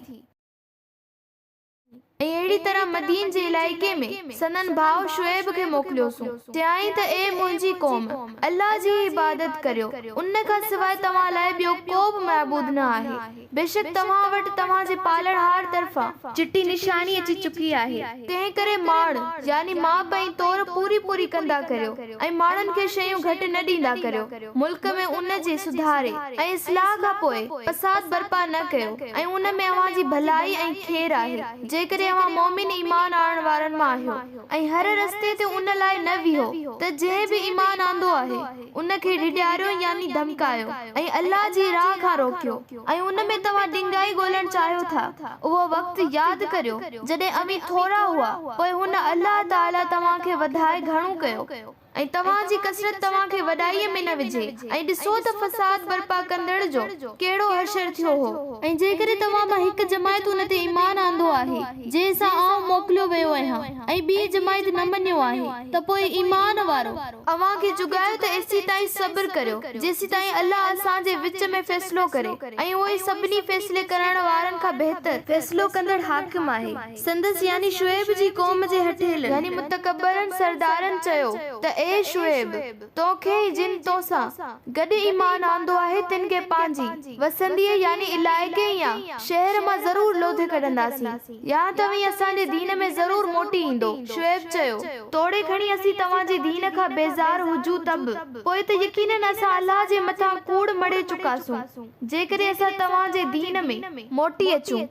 ۽ اهڙي طرح مدين جي علائقي ۾ سندن ڀاء شعيب کي موڪليوسون. چيائين ته اي منهنجي قوم! الله جي ئي عبادت ڪريو، ان کان سواء توهان لاء ٻيو ڪو به معبود نه آهي، بيشڪ توهان وٽ توهان جي پالڻهار طرفان. چٽي نشاني اچي چڪي آهي، تنهنڪري ماڻ، يعني ماپ ۽ تور پوري پوري ڪندا ڪريو ۽ ماڻهن کي شيون گهٽ نه ڏيندا ڪريو. ملڪ ۾ ان جي سڌاري ۽ اصلاح کان پوء فساد برپا نه ڪيو ۽ ان ۾ اوهان جي ڀلائي ۽ خير آهي جيڪڏهن اوهان مؤمن ايمان آڻڻ وارن مان آهيو ۽ هر رستي تي ان لاء نه ويهو ته جنهن به ايمان آندو آهي ان کي ڊيڄاريو يعني ڌمڪايو ۽ الله جي راهه کان روڪيو ۽ ان ۾ توهان ڏنگائي ڳولڻ چاهيو ٿا اهو وقت ياد ڪريو جڏهن اوهين ٿورا هئا پوء هن، الله تعالي، توهان کي وڌائي گهڻو ڪيو. ۽ توهان جي ڪثرت توهان کي وڏائيء ۾ نه وجهي، ۽ ڏسو ته فساد برپا ڪندڙ جو ڪهڙو حشر ٿيو هو. ۽ جيڪڏهن توهان مان هڪ جماعت ان تي ايمان آندو آهي، جنهن سان آئون موڪليو ويو آهيان، ۽ ٻيء جماعت نه مڃيو آهي، ته پوء ايمان وارو، اوهان کي جڳايو ته ايسيتائين صبر ڪريو، جيسيتائين الله اسان جي وچ ۾ فيصلو ڪري، ۽ اهو ئي سڀني فيصلي ڪرڻ وارن کان بهتر فيصلو ڪندڙ حاڪم آهي. سندس يعني شعيب جي قوم جي هٺيلن يعني متڪبرن سردارن چيو ته اي شعيب! تو کي ۽ جن تو سان گڏ ايمان آندو آهي تن کي پنهنجي وسنديء يعني علائقي يا شهر مان ضرور لوڌي ڪڍنداسين يا توهين اسان جي دين ۾ ضرور موٽي ايندو. شعيب چيو، توڙي کڻي اسين توهان جي دين کان بيزار هجون ته به پوء ته يقيناً اسان الله جي مٿان ڪوڙ مڙهي چڪاسون جيڪڏهن اسان توهان جي دين ۾ موٽي اچون.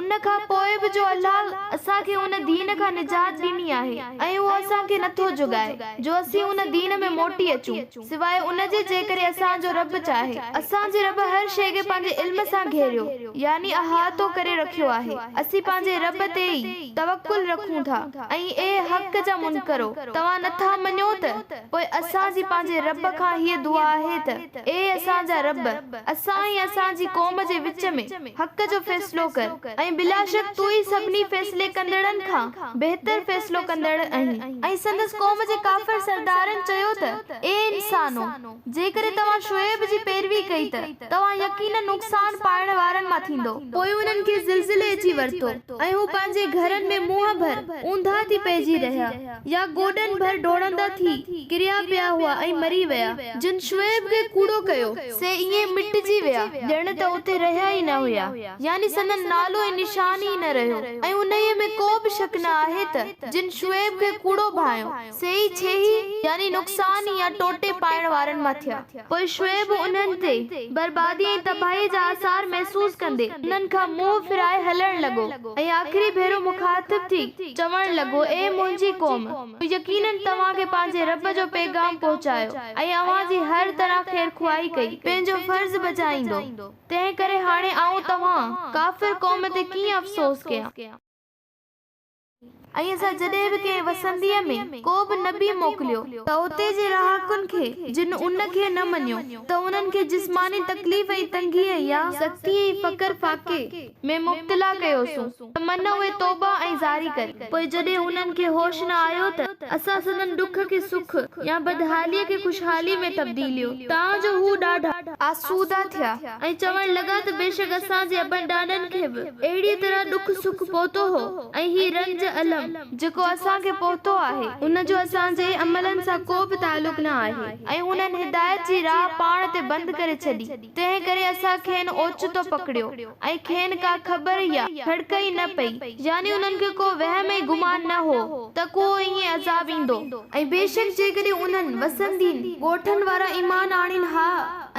ان کان پوء به جو الله اسان کي ان دين کان نجات ڏني آهي ۽ اهو اسان کي نٿو جڳائي جو اسين ان دين ۾ موٽي اچون سواء ان جي جيڪڏهن اسان جو رب چاهي. اسان جي رب هر شيء کي پنهنجي علم سان گهيريو يعني احاطو ڪري رکيو آهي. اسين پنهنجي رب تي ئي توڪل رکون ٿا ۽ اي حق جا منڪرو! توهان نٿا مڃو ته پوء اسان جي پنهنجي رب کان هيء دعا آهي ته اي اسان جا رب! اسان ۽ اسان جي قوم جي وچ ۾. حق جو فيصلو ڪر ۽ بلاشڪ تون ئي سڀني فيصلي ڪندڙن کان بهتر فيصلو ڪندڙ آهين. ۽ سندس قوم جي ڪافر سردارن چيو ته، اي انسانو! جيڪڏهن توهان شعيب جي پيروي ڪئي ته توهان يقيناً نقصان پائڻ وارن مان ٿيندؤ. پوء انهن کي زلزلي اچي ورتو. ورتو ۽ هو پنهنجي گهرن ۾ منهن ڀر اونڌا ٿي پئجي رهيا يا گوڏن ڀر ڊوڙندا ٿي ڪريا پيا هئا ۽ مري ويا. جن شعيب کي ڪوڙو ڪيو، سي ائين مٽجي ويا ڄڻ ته اتي رهيا ئي نه هيا، يعني سندن نالو ۽ نشان ئي نه رهيو ۽ انهيء ۾ ڪو به شڪ نه آهي ته جن شعيب کي ڪوڙو ڀانئيو، سي ئي ڇيهي يعني نقصان يا ٽوٽي پائڻ وارن مان ٿيا. پوء شعيب انهن تي بربادي ۽ تباهيء جا آثار محسوس ڪندي انهن کان منهن ڦيرائي هلڻ لڳو ۽ آخري ڀيرو مخاطب ٿي چوڻ لڳو، اي منهنجي قوم! مون يقيناً توهان کي پنهنجي رب جو پيغام پهچايو ۽ اوهان جي هر طرح خيرخواهي ڪئي. پنهنجو فرض بجائيندو، تنهنڪري هاڻي آئون توهان، ڪافر قوم، تي ڪيئن افسوس ڪيان؟ ۽ اسان جڏهن به ڪنهن وسنديء ۾ ڪو به نبي موڪليو ته اتي جي رهاڪن کي جن ان کي نه مڃيو ته انهن کي جسماني تڪليف ۽ تنگيء يا سختي ۽ فقر فاقي ۾ مبتلا ڪيوسون ته من اهي توبه ۽ زاري ڪن. پوء جڏهن انهن کي هوش نه آيو ته اسان سندن ڏک کي سک يا بدحاليء کي خوشحاليء ۾ تبديليو تان جو هو ڏاڍا آسودا ٿيا ۽ چوڻ لڳا ته بيشڪ اسان جي ابن ڏاڏن کي به اهڙيء طرح ڏک سک پهتو هو ۽ هي رنج، الم، جيڪو اسان کي پهتو آهي، ان جو اسان جي عملن سان ڪو به تعلق نه آهي ۽ انهن هدايت جي راهه پاڻ تي بند ڪري ڇڏي، تنهن ڪري اسان کين اوچتو پڪڙيو ۽ کين ڪا خبر يا کڙڪ ئي نه پئي، يعني انهن کي ڪو وهم ۽ گمان نه هو ته ڪو ائين عذاب ايندو. ۽ بيشڪ جيڪڏهن انهن، وسندين، ڳوٺن وارا ايمان آڻين ها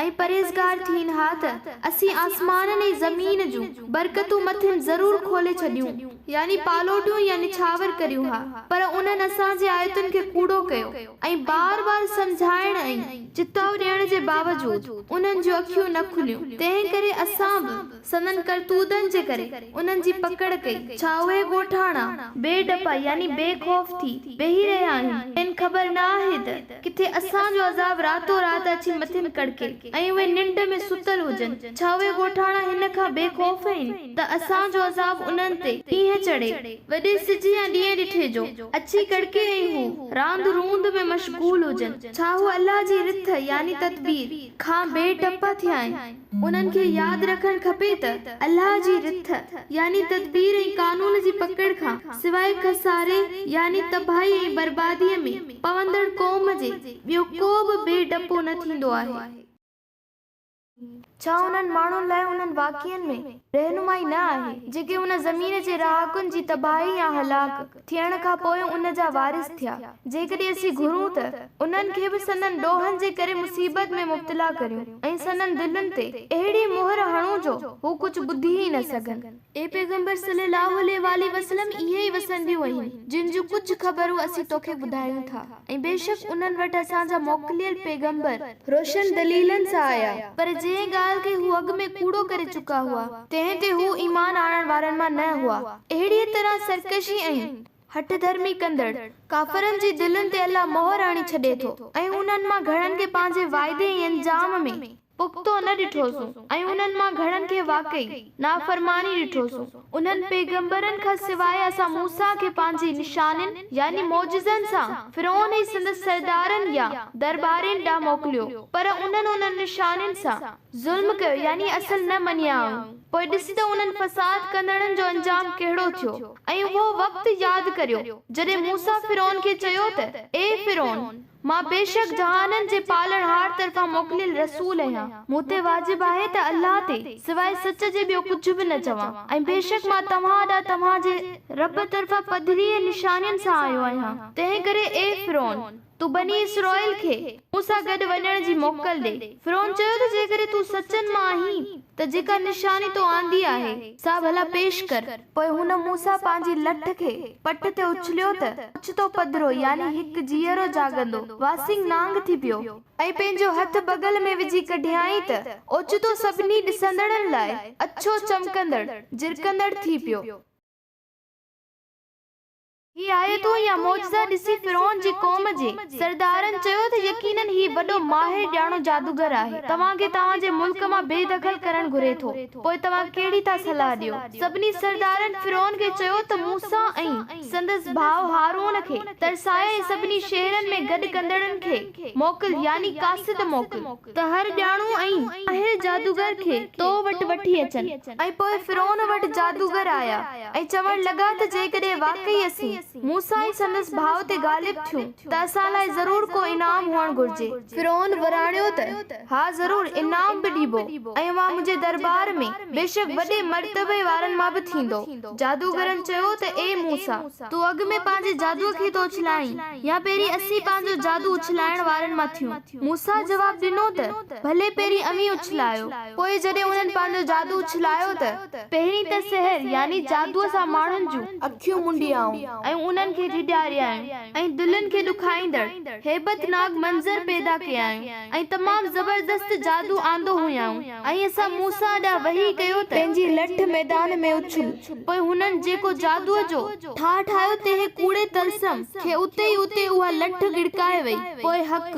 ۽ پرهيزگار ٿين ها ته اسين آسمانن ۽ زمين جون برڪتون مٿن ضرور کولي ڇڏيون، يعني پالوٽيون يا نڇاور ڪريون ها، پر انهن اسان جي آيتن کي ڪوڙو ڪيو ۽ بار بار سمجهائڻ ۽. چتاء ڏيڻ جي باوجود انهن جون اکيون نه کليون، تنهنڪري اسان به. سندن ڪرتوتن جي ڪري انهن جي پڪڙ ڪئي. ڇا اهي ڳوٺاڻا بي ڊپا يعني بي خوف ٿي ويهي رهيا آهن؟ کين خبر نه آهي ته ڪٿي اسان جو عذاب راتو رات اچي مٿن ڪڙڪي ۽ اهي ننڊ ۾ ستل هجن. ڇا اهي ڳوٺاڻا هن کان بي خوف آهن ته اسان جو عذاب انهن تي ڏينهن چڙهي، وڏي سج يا ڏينهن ڏٺي جو، اچي ڪڙڪي ۽ هو راند روند ۾ مشغول هجن؟ ڇا هو الله جي رٿ يعني تدبير کان بي ڊپا ٿيا آهن؟ انهن کي ياد رکڻ کپي ته الله جي رٿ يعني تدبير ۽ قانون جي پڪڙ کان سواء خساري يعني تباهي ۽ برباديء ۾ پوندڙ قوم جي ٻيو ڪو به بي ڊپو نه ٿيندو آهي. ڇا انهن ماڻهن لاء انهن واقعن ۾ رهنمائي نه آهي، جيڪي ان زمين جي رهاڪن جي تباهي يا هلاڪ ٿيڻ کان پوء ان جا وارث ٿيا؟ جيڪڏهن اسين گهرون ته انهن کي به سندن ڏوهن جي ڪري مصيبت ۾ مبتلا ڪريون ۽ سندن دلين تي اهڙي مهر هڻون جو هو ڪجهه ٻڌي ئي نه سگهن. اي پيغمبر صلّي اللّٰه عليه واٰله وسلّم اهي ئي وسنديون آهن جن جون ڪجهه خبرون اسين توکي ٻڌايون ٿا ۽ بيشڪ انهن وٽ اسان جا موڪليل پيغمبر روشن دليلن سان آيا پر جنهن ڳالهه کي هو اڳ ۾ ڪوڙو ڪري چڪا هئا تنهن تي هو ايمان آڻڻ وارن مان نه هئا. اهڙيء طرح سرڪشي ۽. هٺ ڌرمي ڪندڙ ڪافرن جي دلين تي الله مهر هڻي ڇڏي ٿو ۽ انهن مان گهڻن کي پنهنجي وعدي ۽ انجام ۾ پختو نه ڏٺوسون ۽ انهن مان گهڻن کي واقعي نافرماني ڏٺوسون. انهن پيغمبرن کان سواء اسان موسيٰ کي پنهنجي نشانين، يعني معجزن، سان فرعون ۽ سندس سردارن يا درٻارين ڏانهن موڪليو، پر انهن انهن نشانين سان ظلم ڪيو يعني اصل نه مڃيائون، پوء ڏس ته انهن فساد ڪندڙن جو انجام ڪهڙو ٿيو. ۽ اهو وقت ياد ڪريو، جڏهن موسيٰ فرعون کي چيو ته، اي فرعون! مان بيشڪ جهانن جي پالڻهار طرفان موڪليل رسول آهيان، مون تي واجب آهي ته الله تي سواء سچ جي ٻيو ڪجهه به نه چوان، ۽ بيشڪ مان توهان ڏانهن توهان جي رب طرفان پڌرين نشانين سان آيو آهيان، تنهنڪري اي فرعون! تون بني اسرائيل کي مون سان گڏ وڃڻ جي موڪل ڏي. فرعون چيو ته جيڪڏهن تون سچن مان آهين ته جيڪا نشاني تو آندي آهي، سا ڀلا پيش ڪر. پوء هن موسيٰ پنهنجي لٺ کي پٽ تي اڇليو ته اوچتو پڌرو يعني هڪ جيئرو جاڳندو واسينگ نانگ ٿي پيو ۽ پنهنجو هٿ بغل ۾ وجهي ڪڍيائين ته اوچتو سڀني ڏسندڙن لاء اڇو چمڪندڙ جرڪندڙ ٿي پيو. هي آيتون يا معجزا ڏسي فرعون جي قوم جي سردارن چيو ته يقيناً هي وڏو ماهر ڄاڻو جادوگر آهي، توهان کي توهان جي ملڪ مان بي دخل ڪرڻ گهري ٿو، پوء توهان ڪهڙي ٿا صلاح ڏيو؟ سڀني سردارن فرعون کي چيو ته موسيٰ ۽ سندس ڀاء هارون کي ترسائي ۽ سڀني شهرن ۾ گڏ ڪندڙن کي موڪل يعني قاصد موڪل، ته هر ڄاڻو ۽ ماهر جادوگر کي تو وٽ وٺي اچن. ۽ پوء فرعون وٽ جادوگر آيا. ۽ چوڻ لڳا ته جيڪڏهن واقعي اسين موسيٰ ۽ سندس ڀاء تي غالب ٿيون ته اسان لاء ضرور ڪو انعام هئڻ گهرجي. فرعون وراڻيو ته، ها ضرور انعام به ڏبو ۽ اوهان منهنجي درٻار ۾ بيشڪ وڏي مرتبي وارن مان به ٿيندؤ. جادوگرن چيو ته اي موسيٰ! تون اڳ ۾ پنهنجي جادوء کي ٿو اڇلائين يا پهرين اسين پنهنجو جادو اڇلائڻ وارن مان ٿيون؟ موسيٰ جواب ڏنو ته، ڀلي پهرين اوهين اڇلايو. پوء جڏهن انهن پنهنجو جادو اڇلايو ته. پهرين ته سحر يعني جادوء سان ماڻهن جون. اکيون منڊيائون. ۽ انهن کي ڊيڄاريائون ۽ دلين کي ڏکائيندڙ هيبتناڪ منظر پيدا ڪيائون ۽ تمام زبردست جادو آندو هيائون ۽ اسان موسيٰ ڏانهن وحي ڪيو ته. پنهنجي لٺ ميدان ۾ اڇل. پوء هنن جيڪو جادوء جو ٺاهه ٺاهيو تنهن ڪوڙي طلسم کي اتي ئي اتي اها لٺ ڳڙڪائي وئي. پوء حق.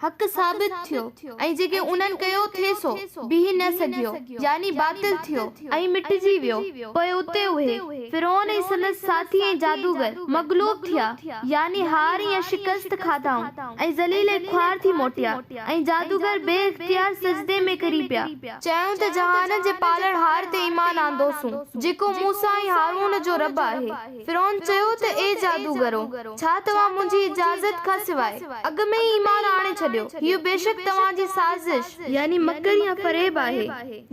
حق ثابت ٿيو ۽ جيڪي انهن ڪيو ٿي سو بيهي نه سگهيو، يعني باطل ٿيو ۽ مٽجي ويو، پوء اتي اهي، فرعون ۽ سندس ساٿي ۽ جادوگر، مغلوب ٿيا، يعني هار يا شڪست کاڌائون ۽ ذليل ۽ خوار ٿي موٽيا ۽ جادوگر بي اختيار سجدي ۾ ڪري پيا. چيائون ته جهانن جي پالڻهار تي ايمان آندوسون، جيڪو موسيٰ ۽ هارون جو رب آهي. فرعون چيو ته اي جادوگرو! ڇا توهان منهنجي اجازت کان سواء اڳ ۾ ئي ايمان آڻي ڇڏيو؟ هيء بيشڪ توهان جي سازش، يعني مڪر يا فريب آهي،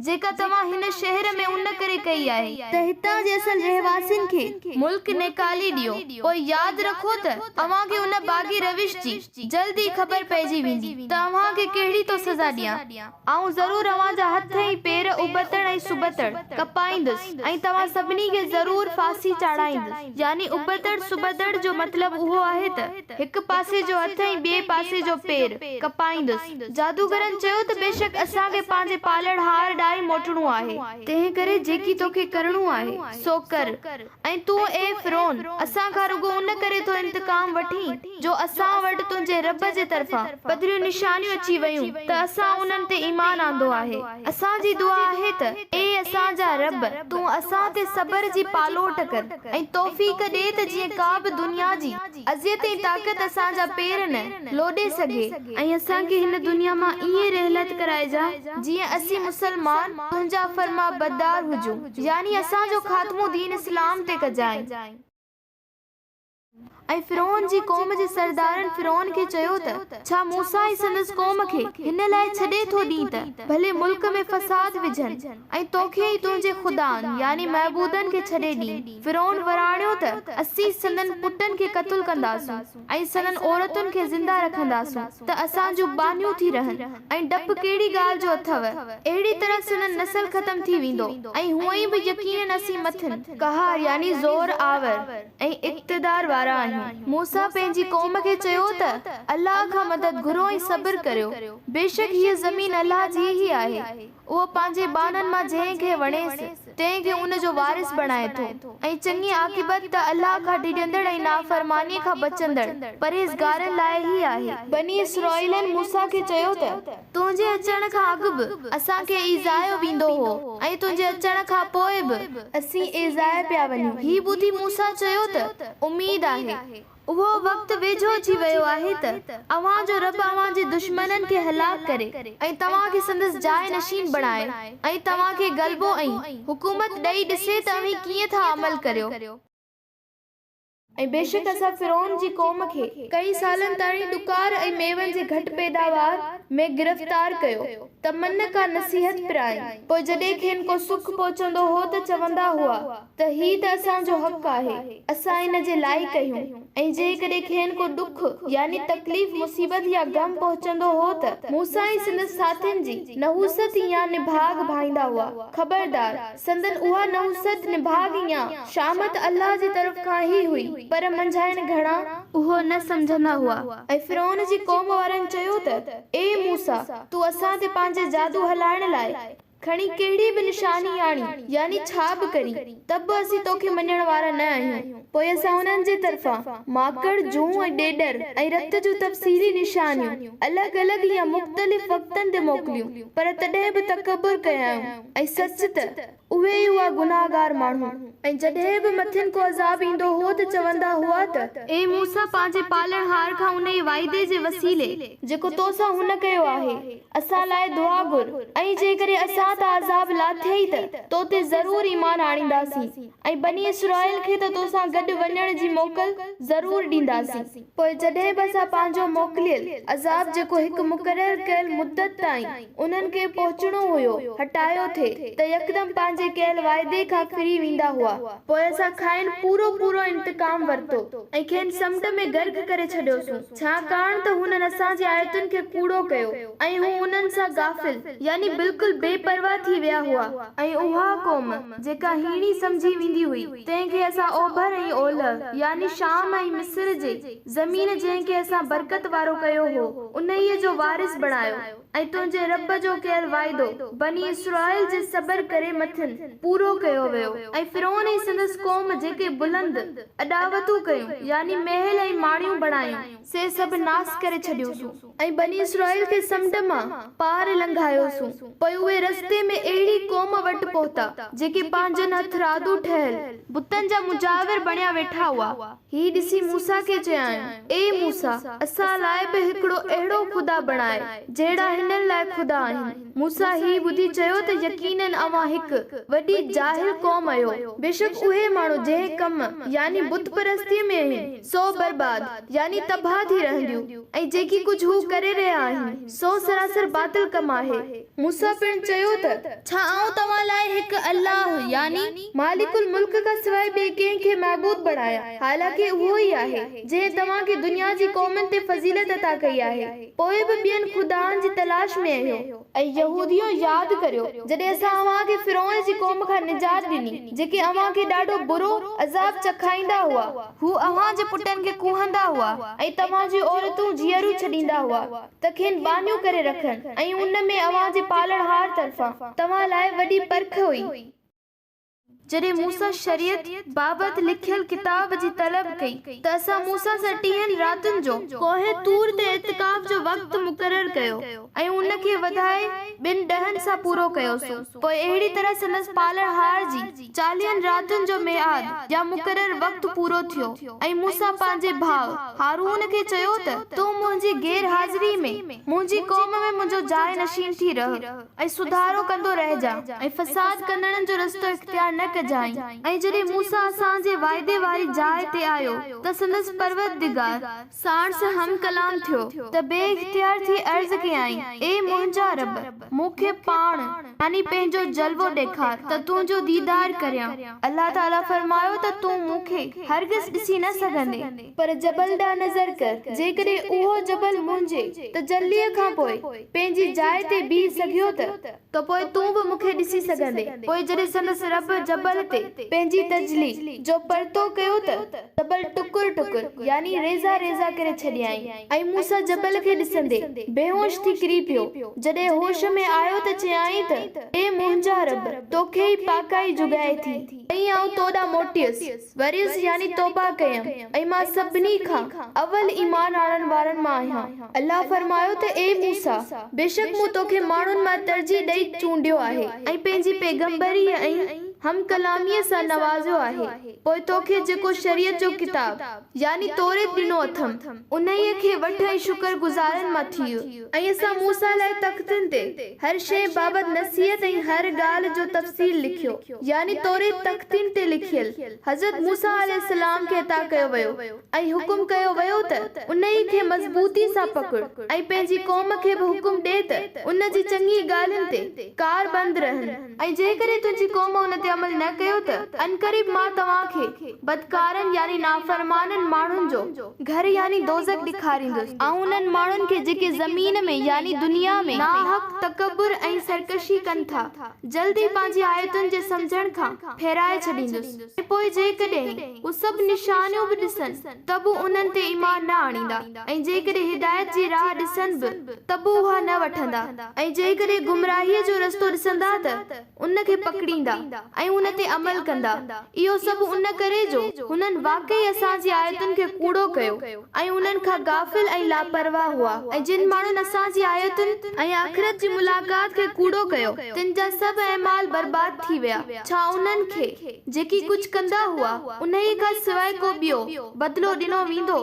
جيڪا توهان هن شهر ۾ ان ڪري ڪئي آهي، ته هتان جي اصل رهواسين کي ملڪ نيڪالي ڏيو، پوء ياد رکو ته اوهان کي ان باغي روش جي جلد ئي خبر پئجي ويندي ته اوهان کي ڪهڙي ٿو سزا ڏيان. آئون ضرور اوهان جا هٿ ۽ پير ابتڙ ۽ سبتڙ ڪپائيندس ۽ توهان سڀني کي ضرور ڦاسي چاڙهائيندس. يعني ابتڙ سبتڙ جو مطلب اهو آهي ته هڪ پاسي جو هٿ ۽ ٻئي پاسي جو پير ڪپائيندس. جادوگرن چيو ته بيشڪ اسان کي پنهنجي پالڻهار ڏانهن موٽڻو آهي. تنهنڪري جيڪي توکي ڪرڻو آهي، سو ڪر. ۽ تون اي فرعون! اسان کان رڳو ان ڪري ٿو انتقام وٺين، جو اسان وٽ تنهنجي رب جي طرفان پڌريون نشانيون اچي ويون ته اسان انهن تي ايمان آندو آهي. اسان جي دعا آهي ته اي اسان جا رب! تون اسان تي صبر جي پالوٽ ڪر ۽ توفيق ڏي ته جيئن ڪا به دنيا جي اذيت ۽ طاقت اسان جا پير نه لوڏي سگهي، ۽ اسان کي هن دنيا مان ائين رحلت ڪرائجان، جيئن اسين مسلمان تنهنجا فرمانبردار هجون، يعني اسان جو خاتمو دين اسلام تي ڪجانء. ۽ فرعون جي قوم جي سردارن فرعون کي چيو ته، ڇا موسيٰ ۽ سندس قوم کي هن لاء ڇڏي ٿو ڏين ته ڀلي ملڪ ۾ فساد وجهن ۽ توکي ۽ تنهنجي خدائن، يعني معبودن، کي ڇڏي ڏين؟ فرعون وراڻيو ته، اسين سندن پٽن کي قتل ڪنداسون ۽ سندن عورتن کي زنده رکنداسون ته اسان جون ٻانهيون ٿي رهن ۽ ڊپ ڪهڙي ڳالهه جو اٿئو؟ اهڙي طرح سندن نسل ختم ٿي ويندو ۽ هونئن به يقيناً اسين مٿن قهار يعني زور آور ۽ اقتدار وارا آهيون. موسيٰ پنهنجي قوم کي چيو ته، الله کان مدد گهرو ۽ صبر ڪريو، بيشڪ هيء زمين الله جي ئي آهي. اهو پنهنجي ٻانهن مان جنهن کي وڻيس، تنهن کي ان جو وارث بڻائي ٿو ۽ چڱي عاقبت ته الله کان ڊڄندڙ ۽ نافرمانيء کان بچندڙ پرهيزگارن لاء ئي آهي. بني اسرائيلن موسيٰ کي چيو ته، تنهنجي اچڻ کان اڳ به اسان کي ايذايو ويندو هو ۽ تنهنجي اچڻ کان پوء به اسين ايذايا پيا وڃون. هي ٻڌي موسيٰ چيو ته، اميد آهي، اهو وقت ويجهو اچي ويو آهي ته اوهان جو رب اوهان جي دشمنن کي هلاڪ ڪري ۽ توهان کي سندس جاء نشين بڻائي ۽ توهان کي غلبو ۽ حڪومت ڏئي ڏسي ته اوهين ڪيئن ٿا عمل ڪريو. ۽ بيشڪ اسان فرعون جي قوم کي ڪئين سالن تائين ڏڪار ۽ ميون جي گهٽ پيداوار ۾ گرفتار ڪيو ته من ڪا نصيحت پرائين، پوء جڏهن کين ڪو سک پهچندو هو ته چوندا هئا ته هي ته اسان جو حق آهي، اسان ان جي لائق آهيون ۽ جيڪڏهن کين ڪو ڏک، يعني تڪليف، مصيبت يا غم، پهچندو هو ته موسيٰ ۽ سندس ساٿين جي نحوست يا نڀاڳ ڀائيندا هئا. خبردار! سندن اها نحوست، نڀاڳ يا شامت الله جي طرف کان ئي هئي، پر منجهائن گهڻا. اهو نه سمجهندا هئا. ۽ فرعون جي قوم وارن چيو ته، اي موسيٰ! تون اسان تي پنهنجي جادو هلائڻ لاء. کڻي ڪهڙي به نشاني آڻين، يعني ڇا به ڪرين، ته به اسين توکي مڃڻ وارا نه آهيون. پوء اسان انهن جي طرفان ماڪڙ، جون ۽ ڏيڏر ۽ رت جون تفصيلي نشانيون الڳ الڳ يا مختلف وقتن تي موڪليون، پر تڏهن به تڪبر ڪيائون ۽ سچ ته اهي ئي هئا گناهگار ماڻهو. ۽ جڏهن به مٿن ڪو عذاب ايندو هو ته چوندا هئا ته. اي موسيٰ! پنهنجي پالڻهار کان انهيء وعدي جي وسيلي جيڪو تو سان هن ڪيو آهي، اسان لاء دعا گهر، ۽ جيڪڏهن اسان تان عذاب لاٿيئي ته تو تي ضرور ايمان آڻينداسين، ۽ بني اسرائيل کي ته تو سان گڏ وڃڻ جي موڪل ضرور ڏينداسين. پوء جڏهن به اسان پنهنجو موڪليل عذاب جيڪو هڪ مقرر ڪيل مدت تائين انهن کي پهچڻو هيو، هٽايو ٿي، ته يڪدم پنهنجي ڪيل وعدي کان ڦري ويندا هئا. پوء اسان کانئن پورو پورو انتقام ورتو، ۽ کين سمنڊ ۾ غرق ڪري ڇڏيوسون. ڇاڪاڻ ته هنن اسان جي آيتن کي ڪوڙو ڪيو ۽ هو انهن سان غافل، يعني بلڪل بي پرواهه ٿي ويا هئا. ۽ اها قوم، جيڪا هيڻي سمجهي ويندي هئي، تنهن کي اسان اوڀر ۽ اولهه، يعني شام ۽ مصر جي، زمين جنهن کي اسان برڪت وارو ڪيو هو، انهيء جو وارث بڻايو. ۽ تنهنجي رب جو ڪيل وعدو، بني اسرائيل جي صبر ڪري مٿن، پورو ڪيو ويو. ۽ فرعون ۽ سندس قوم جيڪي بلند اڏاوتون ڪيون، يعني محل ۽ ماڙيون بڻايون، سي سڀ ناس ڪري ڇڏيوسون. ۽ بني اسرائيل کي سمنڊ مان پار لنگهايوسون، پوء اهي رستي ۾ اهڙي قوم وٽ پهتا، جيڪي پنهنجن هٿرادو ٺهيل بتن جا مجاور بڻيا ويٺا هئا. هي ڏسي موسيٰ کي چيائون، اي موسيٰ! اسان لاء به هڪڙو اهڙو خدا بڻاء، جهڙا هنن لاء خدا آهن. موسيٰ هي ٻڌي چيو ته يقيناً اوهان هڪ، وڏي، جاهل قوم آهيو. بيشڪ اهي ماڻهو جنهن ڪم، يعني بت پرستيء، ۾ آهن، سو برباد، يعني تباهه، ٿي رهنديون ۽ جيڪي ڪجهه هو ڪري رهيا آهن، سو سراسر باطل ڪم آهي. موسيٰ پڻ چيو ته. ڇا آئون توهان لاء هڪ الله، يعني مالڪ الملڪ، کان سواء ٻئي ڪنهن کي معبود بڻايان؟ حالانڪه اهو ئي آهي، جنهن توهان کي دنيا جي قومن تي فضيلت عطا ڪئي آهي، پوء به ٻين خدائن جي تلاش ۾ آهيو. اي يهوديو! ياد ڪريو، جڏهن اسان اوهان کي فرعون جي قوم کان نجات ڏني، جيڪي اوهان کي ڏاڍو برو عذاب چکائيندا هئا. هو اوهان جي پٽن کي ڪهندا هئا ۽ توهان جون عورتون جيئريون ڇڏيندا هئا. ته کين ٻانهيون ڪري رکن ۽ ان ۾ اوهان جي پالڻهار طرفان توهان لاء وڏي پرک هئي. جڏهن موسيٰ شريعت بابت لکيل ڪتاب جي طلب ڪئي ته اسان موسيٰ سان ٽيهن راتن جو ڪوه طور تي اعتڪاف جو وقت مقرر ڪيو ۽ ان کي وڌائي ٻن ڏهن سان پورو ڪيوسون پوء اهڙي طرح سندس پالڻهار جي چاليهن راتن جو ميعاد يا مقرر وقت پورو ٿيو ۽ موسيٰ پنهنجي ڀاء هارون کي چيو ته تون منهنجي غير حاضري ۾ منهنجي قوم ۾ منهنجو جاء نشين ٿي رهه ۽ سڌارو ڪندو رهجان ۽ فساد ڪندڙن جو رستو اختيار نه ڪجانء. ۽ جڏهن موسيٰ اسان جي وعدي واري جاء تي آيو ته سندس پروردگار، ساڻس هم ڪلام ٿيو ته بي اختيار ٿي عرض ڪيائين، اي منهنجا رب! مون کي پاڻ، يعني پنهنجو جلوو ڏيکار ته تنهنجو ديدار ڪريان. الله تعاليٰ فرمايو ته تون مون کي هرگز ڏسي نه سگهندين، پر جبل ڏانهن نظر ڪر، جيڪڏهن اهو جبل منهنجي تجليء کان پوء پنهنجي جاء تي بيهي سگهيو ته. ته پوء تون به مون کي ڏسي سگهندين. پوء جڏهن سندس رب جبل تي، پنهنجي تجلي، جو پرتو ڪيو ته، جبل ٽڪر ٽڪر، يعني ريزا ريزا ڪري ڇڏيائين ۽ موسيٰ جبل کي ڏسندي، بيهوش ٿي ڪري پيو. جڏهن هوش ۾ آيو ته چيائين ته، اي منهنجا رب! توکي ئي پاڪائي جڳائي ٿي ۽ آئون تو ڏانهن موٽيس. وريس يعني توبه ڪيم ۽ مان سڀني کان اول ايمان آڻڻ وارن مان آهيان. الله فرمايو ته اي موسيٰ! بيشڪ مون توکي ماڻهن مان ترجيح ڏئي چونڊيو آهي ۽ پنهنجي پيغمبريء ۽ هم ڪلاميء سان نوازيو آهي، پوء توکي جيڪو شريعت جو ڪتاب، يعني توريت، ڏنو اٿم، انهيء کي وٺ ۽ شڪر گذارن مان ٿيء. ۽ اسان موسيٰ لاء تختين تي هر شيء بابت نصيحت ۽ هر ڳالهه جو تفصيل لکيو. يعني توريت تختين تي لکيل، حضرت موسيٰ عليه السلام کي عطا ڪيو ويو ۽ حڪم ڪيو ويو ته انهي کي مضبوطي سان پڪڙ ۽ پنهنجي قوم کي به حڪم ڏي ته ان جي چڱي ڳالهين تي ڪاربند رهن. ۽ جيڪڏهن تنهنجي قوم ان تي تي عمل نه ڪيو ته عنقريب مان توهان کي بدڪارن يعني نافرمانن ماڻهن جو گهر يعني دوزخ ڏيکاريندس. آئون انهن ماڻهن کي جيڪي زمين ۾، يعني دنيا ۾، ناحق تڪبر ۽ سرڪشي ڪن ٿا، جلد ئي پنهنجي آيتن جي سمجهڻ کان ڦيرائي ڇڏيندس ۽ پوء جيڪڏهن هو سڀ نشانيون به ڏسن ته به انهن تي ايمان نه آڻيندا ۽ جيڪڏهن هدايت جي راهه ڏسن به ته به اها نه وٺندا ۽ جيڪڏهن گمراهيء جو رستو ڏسندا ته ان کي پڪڙيندا ۽ ان تي عمل ڪندا، اهو سڀ ان ڪري جو هنن واقعي اسان جي آيتن کي ڪوڙو ڪيو ۽ انهن کان غافل ۽ لاپرواهه هئا ۽ جن ماڻهن اسان جي آيتن ۽ آخرت جي ملاقات کي ڪوڙو ڪيو تن جا سڀ اعمال برباد ٿي ويا، ڇا انهن کي جيڪي ڪجهه ڪندا هئا انهيء کان سواء ڪو ٻيو بدلو ڏنو ويندو؟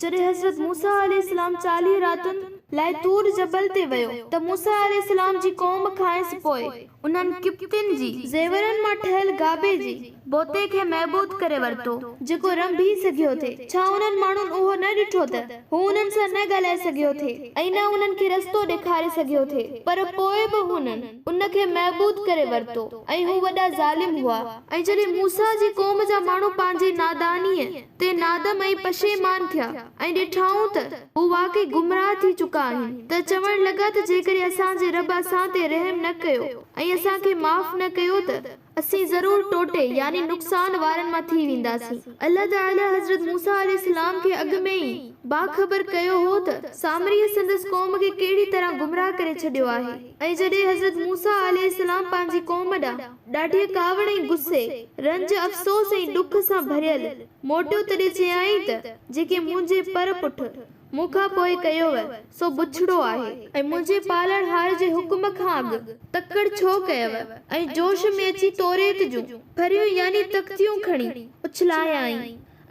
جڏهن حضرت موسيٰ عليه السلام 40 راتن لاء طور جبل تي ويو ته موسيٰ عليه السلام جي قوم کانئس پوء انهن قبطين جي زيورن مان ٺهيل گابي جي بوتي کي معبود ڪري ورتو جيڪو رنڀي سگهيو ٿي. ڇا انهن ماڻهن اهو نه ڏٺو ته هو انهن سان نه ڳالهائي سگهيو ٿي ۽ نه انهن کي رستو ڏيکاري سگهيو ٿي پر پوء به هنن ان کي معبود ڪري ورتو ۽ هو وڏا ظالم هئا. ۽ جڏهن موسيٰ جي قوم جا ماڻهو پنهنجي نادانيء تي نادم ۽ پشيمان ٿيا ۽ ڏٺائون ته هو واقعي گمراهه ٿي چڪا آهن ته چوڻ لڳا ته جيڪڏهن اسان جي رب اسان تي رحم نه ڪيو ۽ اسان کي معاف نه ڪيو ته اسين ضرور ٽوٽي يعني نقصان وارن مان ٿي وينداسين. الله تعاليٰ حضرت موسيٰ عليه السلام کي اڳ ۾ ئي باخبر ڪيو هو ته سامريء سندس قوم کي ڪهڙي طرح گمراهه ڪري ڇڏيو آهي ۽ جڏهن حضرت موسيٰ عليه السلام پنهنجي قوم ڏانهن ڏاڍيء ڪاوڙ ۽ غصي، رنج، افسوس ۽ ڏک سان ڀريل موٽيو تڏهن چيائين ته، جيڪي منهنجي پر پٺ مون کان پوء ڪيوء، سو بڇڙو آهي. ۽ منهنجي پالڻهار جي حڪم کان اڳ تڪڙ ڇو ڪيوء؟ ۽ جوش ۾ اچي توريت جون ڦرهيون يعني تختيون کڻي اڇلايائين.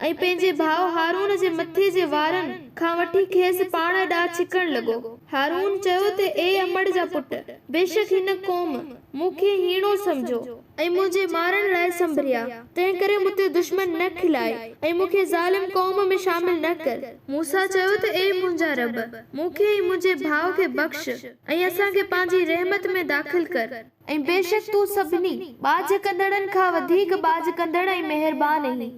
۽ پنهنجي ڀاء هارون جي مٿي جي وارن کان وٺي کيس پاڻ ڏانهن ڇڪڻ لڳو. هارون چيو ته اي امڙ جا پٽ! بيشڪ هن قوم مون کي هيڻو سمجهيو ۽ منهنجي مارڻ لاء سنڀريا، تنهنڪري مون تي دشمن نه کلاء ۽ مون کي ظالم قوم ۾ شامل نه ڪر. موسيٰ چيو ته اي منهنجا رب! مون کي ۽ منهنجي ڀاء کي بخش ۽ اسان کي پنهنجي رحمت ۾ داخل ڪر. ۽ بيشڪ تون سڀني ٻاجهه ڪندڙن کان وڌيڪ ٻاجهه ڪندڙ ۽ مهربان آهين.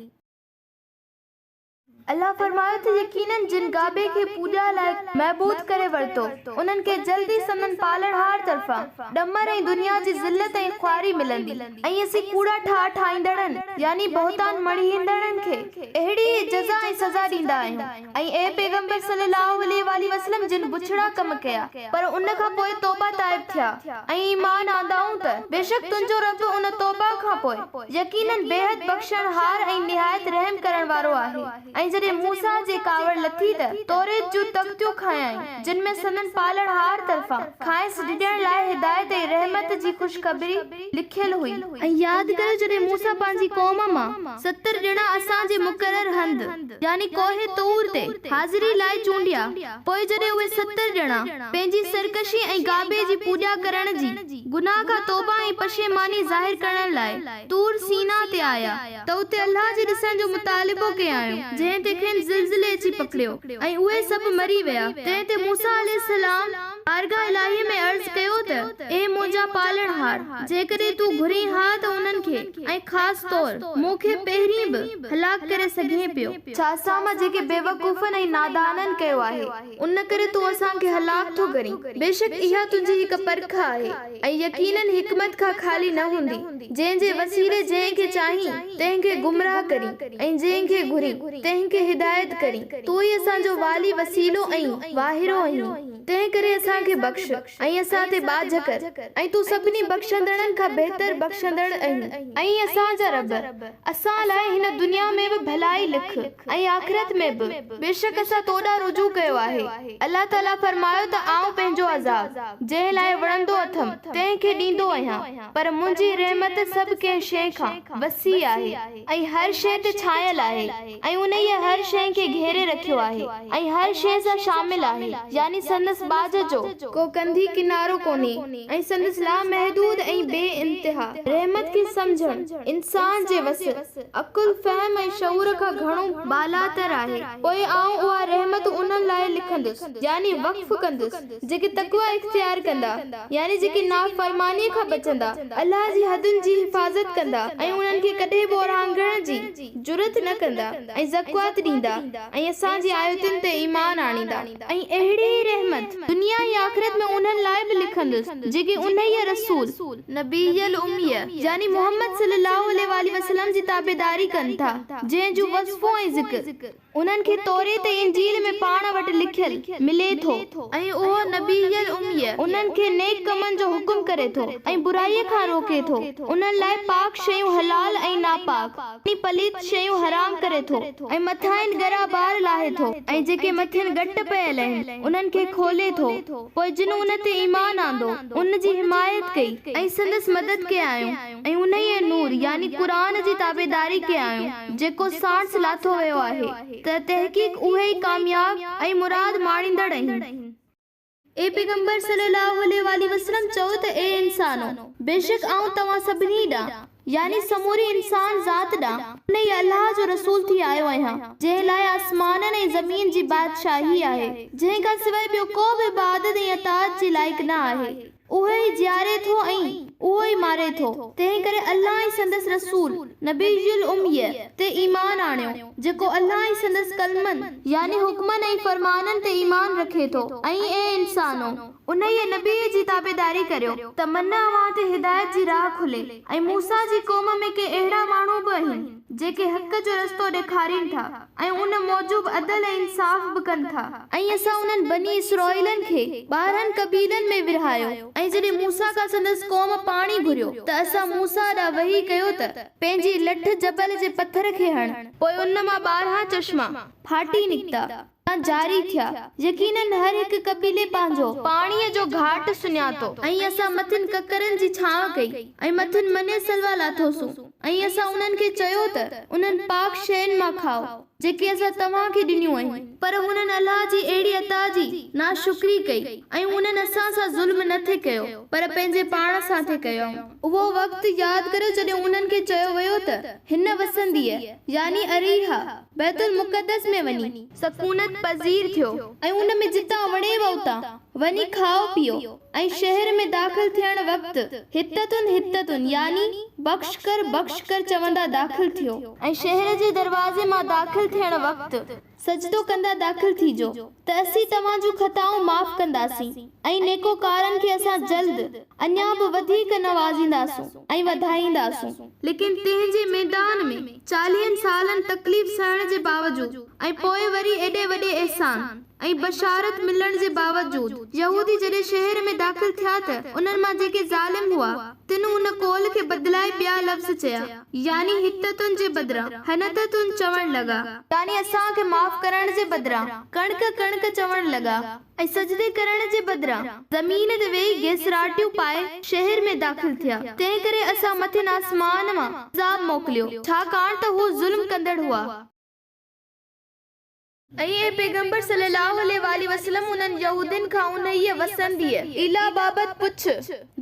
الله فرمايو ته يقيناً جن گابي کي پوڄا لاء معبود ڪري ورتو انهن کي جلد ئي سندن پالڻهار طرفان ڏمر ۽ دنيا جي ذلت ۽ خواري ملندي ۽ اسين ڪوڙا ٺاهه ٺاهيندڙن يعني بهتان مڙهيندڙن کي اهڙي ئي جزا ۽ سزا ڏيندا آهيون. ۽ اي پيغمبر صلّي اللّٰه عليه واٰله وسلّم جن بڇڙا ڪم ڪيا پر ان کان پوء توبه تائب ٿيا ۽ ايمان آندائون ته بيشڪ تنهنجو رب ان توبه کان پوء يقيناً بيحد بخشڻهار ۽ نهايت رحم ڪرڻ وارو آهي. ۽ جڏهن موسيٰ جي ڪاوڙ لٿي ته توريت جون تختيون کنيائين جن ۾ سندن پالڻهار طرفان کانئس ڊڄڻ لاء هدايت ۽ رحمت جي خوشخبري لکيل هئي. ۽ ياد ڪريو جڏهن موسيٰ پنهنجي قوم مان 70 ڄڻا اسان جي مقرر هنڌ، يعني ڪوهه طور تي، حاضري لاء چونڊيا، پوء جڏهن اهي 70 ڄڻا، پنهنجي سرڪشي ۽ گابي جي پوڄا ڪرڻ جي، گناهه کان توبه ۽ پشيماني ظاهر ڪرڻ لاء، طور سينا تي آيا، ته اتي الله جي ڏسڻ جو مطالبو ڪيائون، جنهن تي کين زلزلي اچي پڪڙيو، ۽ اهي سڀ مري ويا، تنهن تي موسيٰ عليه السلام بارگاهه الاهيء ۾ عرض ڪيو ته، اي منهنجا پالڻهار! جيڪڏهن تون گهرين ها ته انهن کي، ۽ خاص طور مون کي پهرين به، هلاڪ ڪري سگهين پيو. ڇا اسان مان جيڪي بيوقوفن ۽ نادانن ڪيو آهي، ان ڪري تون اسان کي هلاڪ ٿو ڪرين؟ بيشڪ اها تنهنجي هڪ پرک آهي، ۽ يقيناً حڪمت کان خالي نه هوندي، جنهن جي وسيلي جنهن کي چاهين، تنهن کي گمراهه ڪرين، ۽ جنهن کي گهرين، تنهن کي هدايت ڪرين. تون ئي اسان جو والي، وسيلو ۽ واهرو آهين. تنهنڪري اسان کي بخش ۽ اسان تي ٻاجهه ڪر ۽ تون سڀني بخشندڙن کان بهتر بخشندڙ آهين. اي اسان جا رب! اسان لاء هن دنيا ۾ به ڀلائي لک ۽ آخرت ۾ به، بيشڪ اسان تو ڏانهن رجوع ڪيو آهي. الله تعاليٰ فرمايو ته آئون پنهنجو عذاب، جنهن لاء وڻندو اٿم، تنهن کي ڏيندو آهيان، پر منهنجي رحمت سڀ ڪنهن شيء کان وسيع آهي ۽ هر شيء تي ڇانيل آهي ۽ انهيء هر شيء کي گهيري رکيو آهي ۽ هر شيء سان شامل آهي، يعني سندس. سندس ٻاجهه جو ڪو ڪنڌي ڪنارو ڪونهي ۽ سندس لامحدود ۽ بي انتها رحمت کي سمجهڻ انسان جي وس، عقل، فهم ۽ شعور کان گهڻو بالاتر آهي. پوء آئون اها رحمت انهن لاء لکندس، يعني وقف ڪندس، جيڪي تقويٰ اختيار ڪندا، يعني جيڪي نافرمانيء کان بچندا، الله جي حدن جي حفاظت ڪندا ۽ انهن کي ڪڏهن به اورانگهڻ جي جرئت نه ڪندا ۽ زڪوات ڏيندا ۽ اسان جي آيتن تي ايمان آڻيندا. ۽ اهڙي ئي رحمت دنيا ۽ آخرت ۾ انهن لاء به لکندس، جيڪي انهيء رسول، نبي الاميء، يعني محمد صلي الله عليه واٰله وسلم جي تابعداري ڪن ٿا، جنهن جون وصفون ۽ ذڪر، انهن کي توريت ۽ انجيل ۾ پاڻ وٽ لکيل، ملي ٿو. ۽ اهو نبي الاميء انهن کي نيڪ ڪمن جو حڪم ڪري ٿو ۽ برائيء کان روڪي ٿو، انهن لاء پاڪ شيون حلال ۽ ناپاڪ، يعني پليت شيون حرام ڪري ٿو ۽ مٿانئن ڳرا بار لاهي ٿو ۽ جيڪي مٿين ڳٽ پيل آهن، انهن کي کولي ٿو. پوء جن ان تي ايمان آندو، ان جي حمايت ڪئي ۽ سندس مدد ڪيائون ۽ انهيء نور، يعني قرآن، جي تابعداري ڪيائون، جيڪو ساڻس لاٿو ويو آهي، ته تحقيق اهي ئي ڪامياب ۽ مراد ماڻيندڙ آهن. اي پيغمبر صلّي اللّٰه عليه واٰله وسلّم چئو ته اي انسانو! بيشڪ آئون توهان سڀني ڏانهن، يعني سموري انسان ذات ڏانهن، انهيء الله جو رسول ٿي آيو آهيان، جنهن لاء آسمانن ۽ زمين جي بادشاهي آهي، جنهن کان سواء ٻيو ڪو به عبادت ۽ اطاعت جي لائق نه آهي. اهو ئي جياري ٿو ۽ اهو ئي ماري ٿو، تنهنڪري الله ۽ سندس رسول، نبي الاميء، تي ايمان آڻيو، جيڪو الله ۽ سندس ڪلمن، يعني حڪمن ۽ فرمانن، تي ايمان رکي ٿو ۽ اي انسانو! انهيء نبيء جي تابعداري ڪريو، ته من اوهان تي هدايت جي راهه کلي ۽ موسيٰ جي قوم ۾ ڪي اهڙا ماڻهو به آهن، جيڪي حق جو رستو ڏيکارين ٿا ۽ ان موجب عدل ۽ انصاف به ڪن ٿا. ۽ اسان انهن بني اسرائيلن کي 12 قبيلن ۾ ورهايو، ۽ جڏهن موسيٰ کان سندس قوم پاڻي گهريو، ته اسان موسيٰ ڏانهن وحي ڪيو ته، پنهنجي لٺ جبل جي پٿر کي هڻ، پوء ان مان 12 چشما ڦاٽي نڪتا يا جاري ٿيا، يقيناً هر هڪ قبيلي پنهنجو، پاڻيء جو، گهاٽ سڃاتو. ۽ اسان مٿن ڪڪرن جي ڇانو ڪئي، ۽ مٿن من سلويٰ لاٿوسون، ۽ اسان انهن کي چيو ته، انهن پاڪ شين مان کائو، جيڪي اسان توهان کي ڏنيون آهن. پر هنن الله جي اهڙي عطا جي ناشڪري ڪئي ۽ انهن اسان سان ظلم نه ٿي ڪيو پر پنهنجي پاڻ سان ٿي ڪيائون. اهو وقت ياد ڪريو جڏهن انهن کي چيو ويو ته، هن وسنديء، يعني اريحا، بيت المقدس ۾ وڃي، سڪونت پذير ٿيو ۽ ان ۾ جتان وڻيو اتان وڃي کائو پيئو ۽ شهر ۾ داخل ٿيڻ وقت حطة حطة يعني بخش ڪر بخش ڪر چوندا داخل ٿيو. ۽ شهر جي دروازي مان داخل ٿيڻ وقت سجدو ڪندا داخل ٿيجو ته اسين توهان جون خطائون معاف ڪنداسين ۽ نيڪوڪارن کي اسان جلد اڃا به وڌيڪ نوازينداسون ۽ وڌائينداسون. ليڪن تنهن جي ميدان ۾ چاليهن سالن تڪليف سهڻ جي باوجود ۽ پوء وري ايڏي وڏي احسان ۽ بشارت ملڻ جي باوجود يهودي جڏهن شهر ۾ داخل ٿيا ته انهن مان جيڪي ظالم هئا تن ان قول کي بدلائي ٻيا لفظ چيا يعني حطة جي بدران حنطة چوڻ لڳا. يعني اسان کي معاف ڪرڻ جي بدران ڪڻڪ ڪڻڪ چوڻ لڳا ۽ سجدي ڪرڻ جي بدران زمين تي ويهي گيسراٽيون پائي شهر ۾ داخل ٿيا تنهنڪري اسان مٿين آسمان مان عذاب موڪليو ڇاڪاڻ ته هو ظلم ڪندڙ هئا. ۽ اي پيغمبر صلّي اللّٰه عليه واٰله وسلّم انهن يهودين کان انهيء وسنديء، ايلا، بابت پڇ،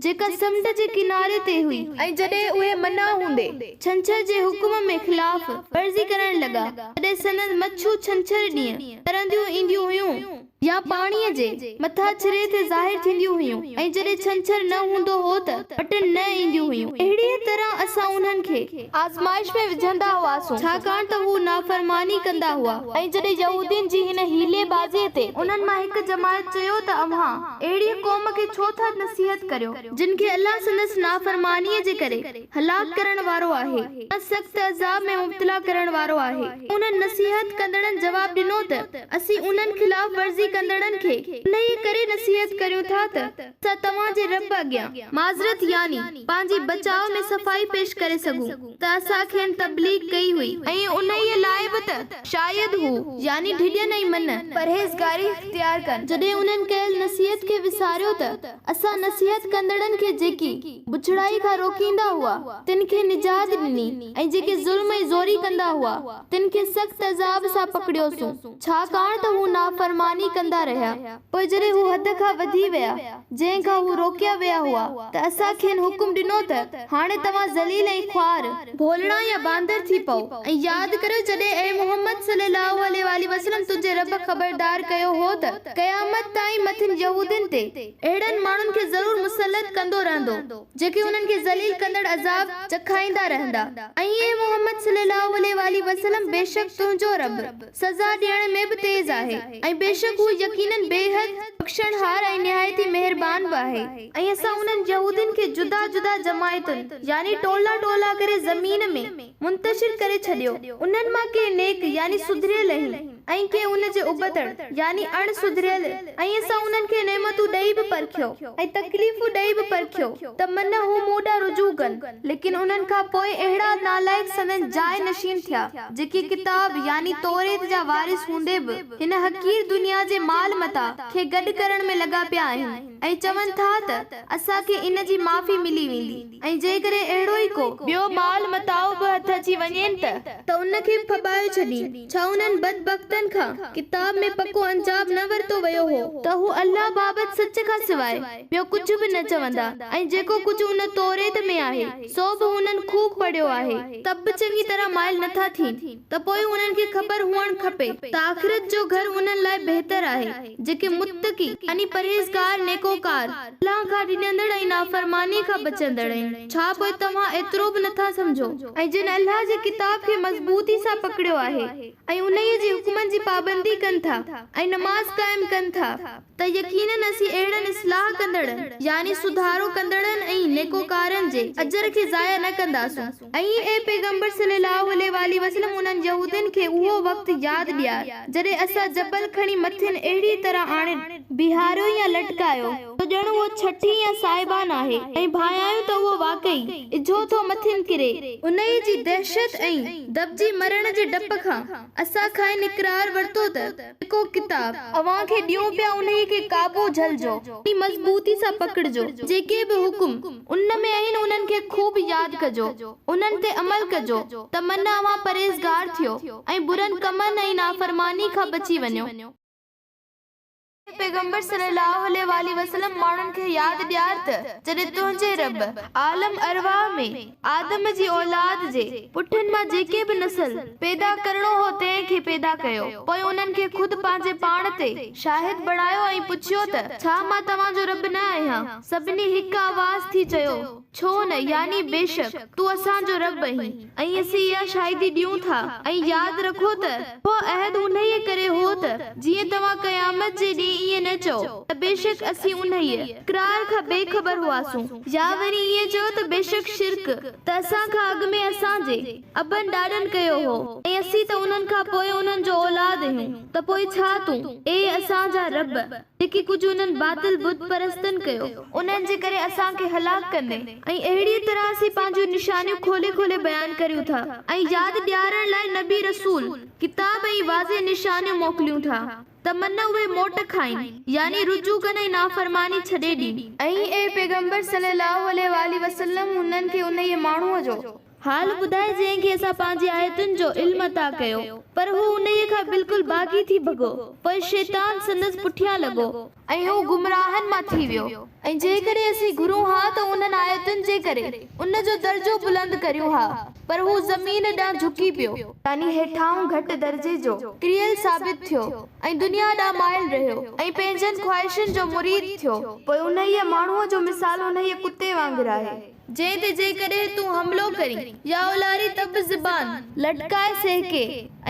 جيڪا سمنڊ جي ڪناري تي هئي. ۽ جڏهن اهي منع هوندي، ڇنڇر جي حڪم ۾ خلاف ورزي ڪرڻ لڳا، تڏهن سندن مڇون ڇنڇر ڏينهن ترنديون اينديون هيون. يا پاڻيء جي مٿاڇري تي ظاهر ٿينديون هيون ۽ جڏهن ڇنڇر نه هوندو هو ته وٽن نه اينديون هيون. اهڙيء طرح اسان انهن کي. آزمائش ۾ وجهندا هئاسون، ڇاڪاڻ ته هو نافرماني ڪندا هئا. ۽ جڏهن يهودين جي هن حيلي بازيء تي. انهن مان هڪ جماعت چيو ته اوهان اهڙيء قوم کي ڇو ٿا نصيحت ڪريو، جن کي الله سندس نافرمانيء جي ڪري هلاڪ ڪرڻ وارو آهي يا سخت عذاب ۾ مبتلا ڪرڻ وارو آهي. انهن نصيحت ڪندڙن جواب ڏنو ته اسين انهن خلاف ورزي ڪندڙن کي انهيء ڪري نصيحت ڪريون ٿا ته اسان توهان جي رب اڳيان معذرت يعني پنهنجي بچاء ۾ صفائي پيش ڪري سگهون ته اسان کين تبليغ ڪئي هئي ۽ انهيء لاء به ته شايد هو، يعني ڊڄن ۽ من، پرهيزگاري اختيار ڪن. جڏهن انهن ڪيل نصيحت کي وساريو ته اسان نصيحت ڪندڙن کي جيڪي، بڇڙائي کان روڪيندا هئا، تن کي نجات ڏني ۽ جيڪي ظلم ۽ زوري ڪندا هئا، تن کي سخت عذاب سان پڪڙيوسون، ڇاڪاڻ ته هو نافرماني ڪندا رهيا، پوء جڏهن هو حد کان وڌي ويا، جنهن کان هو روڪيا ويا هئا، ته اسان کين حڪم ڏنو ته، هاڻي توهان ذليل ۽ خوار، ڀولڙا يا باندر ٿي پئو ۽ ياد ڪريو جڏهن اي محمد صلي الله عليه واٰله وسلم تنهنجي رب خبردار ڪيو هو ته قيامت تائين مٿن يهودين تي اهڙن ماڻهن کي ضرور مسلط ڪندو رهندو جيڪي انهن کي ذليل ڪندڙ عذاب چکائيندا رهندا ۽ اي محمد صلي الله عليه واٰله وسلم بيشڪ تنهنجو رب سزا ڏيڻ ۾ به تيز آهي ۽ بيشڪ هو يقيناً بيحد بخشڻهار ۽ نهايت ئي مهربان به آهي. ۽ اسان انهن يهودين کي جدا جدا جماعتن، يعني ٽولا ٽولا ڪري زمين ۾، منتشر ڪري ڇڏيو، انهن مان ڪي نيڪ، يعني سڌريل، آهن ۽ ڪي ان جي ابتڙ، يعني اڻ سڌريل، ۽ اسان انهن کي نعمتون ڏئي به پرکيو ۽ تڪليفون ڏئي به پرکيو ته من هو مون ڏانهن رجوع ڪن. ليڪن انهن کان پوء اهڙا نالائق سندن جاء نشين ٿيا، جيڪي ڪتاب، يعني توريت، جا وارث هوندي به هن حقير دنيا جي مال متاع کي گڏ ڪرڻ ۾ لڳا پيا آهن ۽ چون ٿا ته اسان کي ان جي معافي ملي ويندي. ۽ جيڪڏهن اهڙو ئي ڪو. ٻيو مال متاع به هٿ اچي وڃين ته. ته ان کي به ڦٻايو ڇڏين. ڇا انهن بدبختن کان، ڪتاب ۾ پڪو انجام نه ورتو ويو هو؟ ته هو الله بابت سچ کان سواء، ٻيو ڪجهه به نه چوندا ۽ جيڪو ڪجهه ان توريت ۾ آهي، سو به هنن خوب پڙهيو آهي. ته به چڱي طرح مائل نٿا ٿين، ته پوء انهن کي خبر هئڻ کپي، ته آخرت جو گهر انهن لاء بهتر آهي، جيڪي متقي، يعني پرهيزگار، نيڪوڪار، الله کان ڊڄندڙ ۽ نافرمانيء کان بچندڙ آهن. ڇا پوء توهان ايترو به نٿا سمجهو؟ ۽ جن الله جي ڪتاب کي مضبوطي سان پڪڙيو آهي ۽ انهيء جي حڪمن جي پابندي ڪن ٿا ۽ نماز قائم ڪن ٿا ته يقيناً اسين اهڙن اصلاح ڪندڙن، يعني سڌارو ڪندڙن ۽ نيڪوڪارن، جي اجر کي ضايع نه ڪنداسون. ۽ اي پيغمبر صلّي اللّٰه عليه واٰله وسلّم انهن يهودين کي اهو وقت ياد ڏيار جڏهن اسان جبل کڻي مٿن اهڙيء طرح آڻي بيهاريو يا لٽڪايو ته ڄڻ اهو ڇٺي يا سائبان آهي ۽ ڀانئيائون ته اهو واقعي اجهو ٿو مٿن ڪري. انهيء جي دهشت ۽ دٻجي مرڻ جي ڊپ کان اسان کانئن اقرار ورتو ته جيڪو ڪتاب. اوهان کي ڏيون پيا انهيء کي قابو جهلجو ۽ مضبوطي سان پڪڙجو، جيڪي به حڪم ان ۾ آهن انهن کي خوب ياد ڪجو، انهن تي عمل ڪجو ته من اوهان پرهيزگار ٿيو ۽ برن ڪمن ۽ نافرماني کان بچي وڃو. اي پيغمبر صلّي اللّٰه عليه واٰله وسلّم ماڻهن کي ياد ڏيار ته جڏهن تنهنجي رب عالم ارواح ۾ آدم جي اولاد جي پٺن مان جيڪي به نسل پيدا ڪرڻو هو تنهن کي پيدا ڪيو پوء انهن کي خود پنهنجي پاڻ تي شاهد بڻايو ۽ پڇيو ته ڇا مان توهان جو رب نه آهيان؟ سڀني هڪ آواز ٿي چيو ڇو نه يعني بيشڪ تون اسان جو رب آهين ۽ اسين اها شاهدي ڏيون ٿا ۽ ياد رکو ته اهو عهد انهيء ڪري هو ته جيئن توهان قيامت جي ڏينهن ائين نه چئو ته بيشڪ اسين انهيء، اقرار، کان بي خبر هئاسون يا وري ائين چئو ته بيشڪ شرڪ ته اسان کان اڳ ۾ اسان جي ابن ڏاڏن ڪيو هو ۽ اسين ته انهن کان پوء انهن جو اولاد آهيون ته پوء ڇا تون، اي اسان جا رب! جيڪي ڪجهه انهن باطل بت پرستن ڪيو، انهن جي ڪري اسان کي هلاڪ ڪندين ۽ اهڙيء طرح اسين پنهنجون نشانيون کولي کولي بيان ڪريون ٿا ۽ ياد ڏيارڻ لاء نبي رسول، ڪتاب ۽ واضح نشانيون موڪليون ٿا ته من اهي موٽ کائين، يعني رجوع ڪن ۽ نافرماني ڇڏي ڏين. ۽ اي پيغمبر صلّي اللّٰه عليه واٰله وسلّم هنن کي انهيء ماڻهوء جو، حال ٻڌاء جنهن کي اسان پنهنجي آيتن جو علم عطا ڪيو، پر هو انهيء کان بلڪل باغي ٿي ڀڳو، پوء شيطان سندس پٺيان لڳو، ۽ هو گمراهن مان ٿي ويو، ۽ جيڪڏهن اسين گهرون ها ته انهن آيتن جي ڪري ان جو درجو بلند ڪريون ها، پر هو زمين ڏانهن جهڪي پيو. يعني هيٺاهون گهٽ درجي جو ڪريل ثابت ٿيو، ۽ دنيا ڏانهن مائل رهيو، ۽ پنهنجن خواهشن جو مريد ٿيو. پوء انهيء ماڻهوء جو مثال انهيء ڪتي وانگر آهي. جنهن تي جيڪڏهن تون حملو ڪرين يا اولارين ته به زبان لٽڪائي سهڪي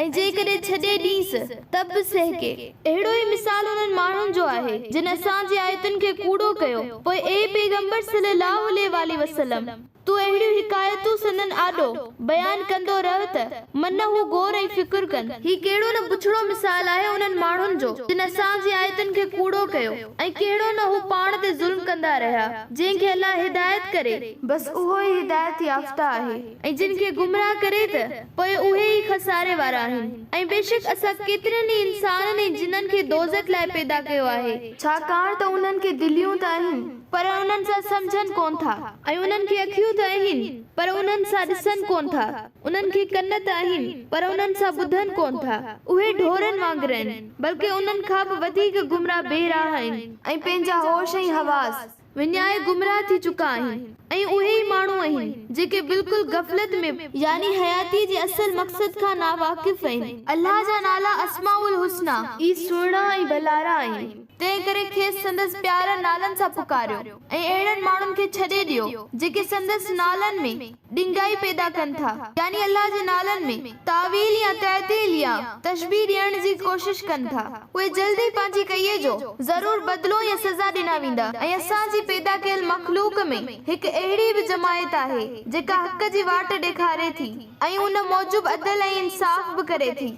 ۽ جيڪڏهن ڇڏي ڏينس ته به سهڪي. اهڙو ئي مثال انهن ماڻهن جو آهي جن اسان جي آيتن کي ڪوڙو ڪيو، پوء اي پيغمبر صلّي اللّٰه عليه واٰله وسلّم! تون اهڙيون حڪايتون سندن آڏو بيان ڪندو رهه ته من هو غور ۽ فڪر ڪن. هي ڪهڙو نه بڇڙو مثال آهي انهن ماڻهن جو جن اسان جي آيتن کي ڪوڙو ڪيو ۽ ڪهڙو نه هو پاڻ تي ظلم ڪندا رهيا. جنهن کي الله هدايت ڪري، بس اهو ئي هدايت يافته آهي ۽ جن کي گمراهه ڪري ته پوء اهي ئي خساري وارا آهن ۽ بيشڪ اسان ڪيترن ئي انسانن ۽ جنن کي دوزخ لاء پيدا ڪيو آهي. ڇاڪاڻ ته انهن کي دليون ته آهن. پر انهن سان سمجهن ڪونه ٿا. ۽ انهن کي اکيون ته آهن، پر انهن سان ڏسن ڪونه ٿا، انهن کي ڪن ته آهن، پر انهن سان ٻڌن ڪونه ٿا. اهي ڍورن وانگر آهن، بلڪه انهن کان به وڌيڪ گمراهه بي راهه آهن. ۽ پنهنجا هوش ۽ حواس وڃائي گمراهه ٿي چڪا آهن، ۽ اهي ئي ماڻهو آهن، جيڪي بلڪل غفلت ۾. يعني حياتيء جي اصل مقصد کان ناواقف آهن. الله جا نالا اسماء الحسنيٰ. ئي سهڻا ۽ ڀلارا آهن، تنهنڪري کيس سندس پيارن نالن سان پڪاريو، ۽ اهڙن ماڻهن کي ڇڏي ڏيو، جيڪي سندس نالن ۾. ڏنگائي پيدا ڪن ٿا، يعني الله جي نالن ۾ تاويل يا تعطيل يا تشبيهه ڏيڻ جي ڪوشش ڪن ٿا، اهي جلد ئي پنهنجي ڪئي جو ضرور بدلو يا سزا ڏنا ويندا ۽ اسان جي پيدا ڪيل مخلوق ۾ هڪ اهڙي به جماعت آهي جيڪا حق جي واٽ ڏيکاري ٿي ۽ ان موجب عدل ۽ انصاف به ڪري ٿي.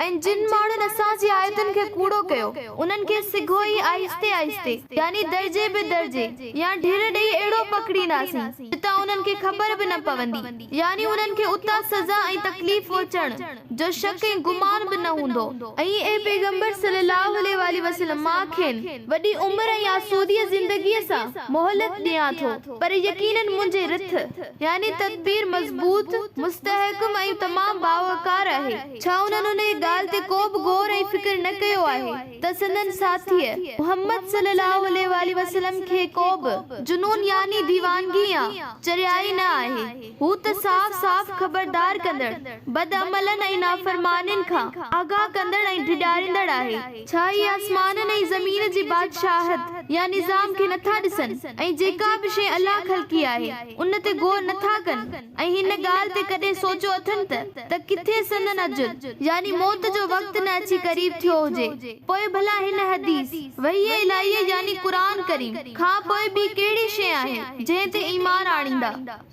۽ جن ماڻهن اسان جي آيتن کي ڪوڙو ڪيو، انهن کي سگهو ئي آهستي آهستي، يعني درجي به درجي، يا ڍر ڏيئي اهڙو پڪڙينداسين، جتان انهن کي خبر به نه پوندي، يعني انهن کي اتان سزا ۽ تڪليف پهچڻ جو شڪ ۽ گمان به نه هوندو. ۽ اي پيغمبر صلّي اللّٰه عليه واٰله وسلّم! مان کين وڏي عمر ۽ آسوديء زندگيء سان مهلت ڏيان ٿو. پر يقيناً منهنجي رٿ، يعني تدبير، مضبوط، مستحڪم ۽ تمام باوقار آهي. ڇا انهن انهيء ڳالهه تي ڪو به غور ۽ فڪر نه ڪيو آهي ته سندن ساٿيء، محمد صلي الله عليه واٰله وسلم، کي ڪو به جنون يعني ديوانگي يا چريائي نه آهي. هو ته صاف صاف خبردار ڪندڙ، بدعملن ۽ نافرمانين کان آگاهه ڪندڙ ۽ ڊيڄاريندڙ آهي. ڇا اهي آسمانن ۽ زمين جي بادشاهت يا نظام کي نٿا ڏسن ۽ جيڪا به شيء الله خلقي آهي ان تي غور نٿا ڪن ۽ هن ڳالهه تي ڪڏهن سوچيو اٿن ته ته ڪٿي سندن اجل، يعني موت جو وقت، نه اچي قريب ٿيو هجي؟ پوء ڀلا هن حديث، وحي الاهيء يعني قرآن ڪريم، کان پوء ٻي ڪهڙي شيء آهي جنهن تي ايمان آڻيندا؟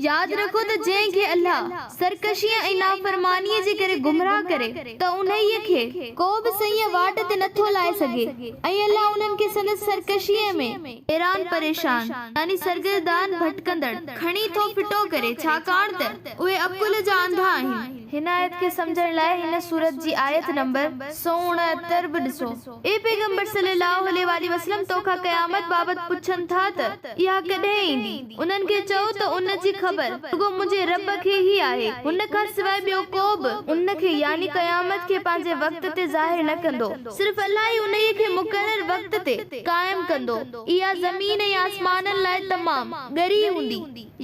ياد رکو ته جنهن کي الله سرڪشيء ۽ نافرمانيء جي ڪري گمراهه ڪري ته انهيء کي ڪو به صحيح واٽ تي نٿو لائي سگهي ۽ الله انهن کي سندس سرڪشيء ۾ حيران پريشان، يعني سرگردان ڀٽڪندڙ، کڻي ٿو ڦٽو ڪري، ڇاڪاڻ ته اهي عقل جا انڌا آهن. هن آيت کي سمجهڻ لاء هن سورت جي آيت نمبر 169 به ڏسو. اي پيغمبر صلّي اللّٰه عليه واٰله وسلّم! توکان قيامت بابت پڇن ٿا ته اها ڪڏهن ايندي؟ انهن کي چئو ته ان جي خبر رڳو منهنجي رب کي ئي آهي، هن کان سواء ٻيو ڪو به ان کي، يعني قيامت کي، پنهنجي وقت تي ظاهر نه ڪندو، صرف الله ئي انهيء کي مقرر وقت تي قائم ڪندو. اها زمين ۽ آسمانن لاء تمام ڳري هوندي.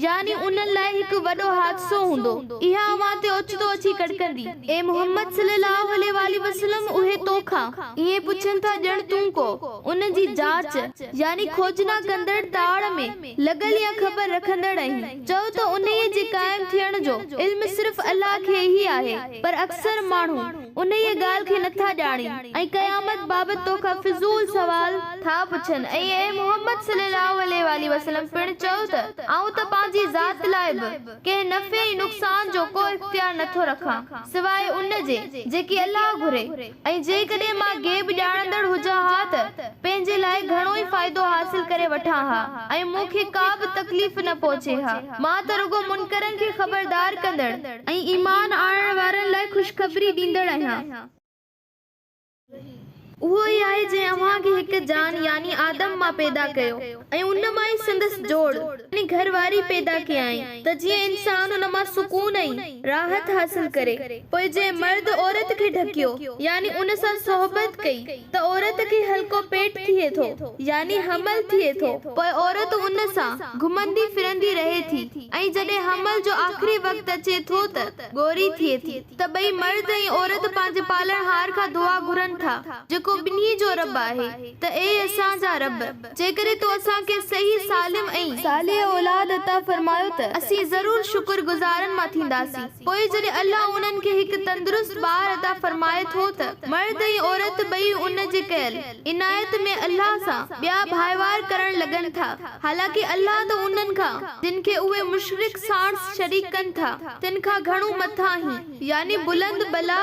يعني انهن لاء هڪ وڏو حادثو هوندو، اها اوهان تي اوچتو اچي ڪڙڪندي. اي محمد صلي الله عليه واٰله وسلم اهي توکان ائين پڇن ٿا ڄڻ تون ڪو ان جي جاچ، يعني کوجنا ڪندڙ، تاڙ ۾ لڳل يا خبر رکندڙ آهين. چئو ته انهيء جي قائم ٿيڻ جو علم صرف الله کي ئي آهي، پر اڪثر ماڻهو انهيء ڳالهه کي نٿا ڄاڻين ۽ قيامت بابت توکان فضول سوال ٿا پڇن ۽ اي محمد صلي الله عليه واٰله وسلم پڻ چئو ته آئون ته پنهنجي ذات لاء به ڪنهن نفعي ۽ نقصان جو ڪو اختيار نٿو رکان سواء ان جي جيڪي الله گهري ۽ جيڪڏهن مان غيب ڄاڻندڙ هجان ها ته پنهنجي لاء گهڻو ئي فائدو حاصل ڪري وٺان ها ۽ مون کي ڪا به تڪليف نه پهچي ها مان ته رڳو منڪرن کي خبردار ڪندڙ ۽ ايمان آڻڻ وارن لاء خوشخبري ڏيندڙ آهيان. اهو ئي آهي جنهن اوهان کي هڪ جان يعني آدم مان پيدا ڪيو ۽ ان مان ئي سندس جوڙ يعني گهر واري پيدا ڪيائين ته جيئن انسان ان مان سڪون ۽ راحت حاصل ڪري. پوء جنهن مرد عورت کي ڍڪيو يعني ان سان صحبت ڪئي ته عورت کي هلڪو پيٽ ٿئي ٿو يعني حمل ٿئي ٿو. پوء عورت ان سان گهمندي ڦرندي رهي ٿي ۽ جڏهن حمل جو آخري وقت اچي ٿو ته ڳوري ٿئي ٿي. ته ٻئي مرد ۽ عورت پنهنجي پالڻهار کان دعا گهرن ٿا، جيڪو ٻنهي جو رب آهي، ته اي اسان جا رب! جيڪڏهن تو اسان کي صحيح سالم ۽. صالح اولاد عطا فرمايو ته اسين ضرور شڪر گذارن مان ٿينداسين. پوء جڏهن الله انهن کي هڪ تندرست ٻار عطا فرمائي ٿو ته مرد ۽ عورت ٻئي ان جي ڪيل عنايت ۾ الله سان ٻيا ڀائيوار ڪرڻ لڳن ٿا، حالانڪه الله ته انهن کان، جن کي اهي مشرڪ ساڻس شريڪ ڪن ٿا، تن کان گهڻو مٿاهين، يعني بلند بلا،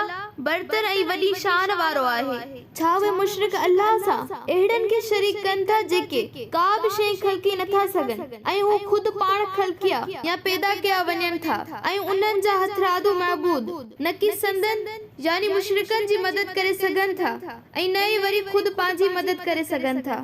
برتر ۽ وڏي شان وارو آهي. ڇا اهي مشرڪ الله سان اهڙن کي شريڪ ڪن ٿا جيڪي ڪا به شيء خلقي نٿا سگهن ۽ هو خود پاڻ خلقيا يا پيدا ڪيا وڃن ٿا ۽ انهن جا هٿرادو معبود نڪي سندن، يعني مشرڪن، جي مدد ڪري سگهن ٿا ۽ نه ئي وري خود پنهنجي مدد ڪري سگهن ٿا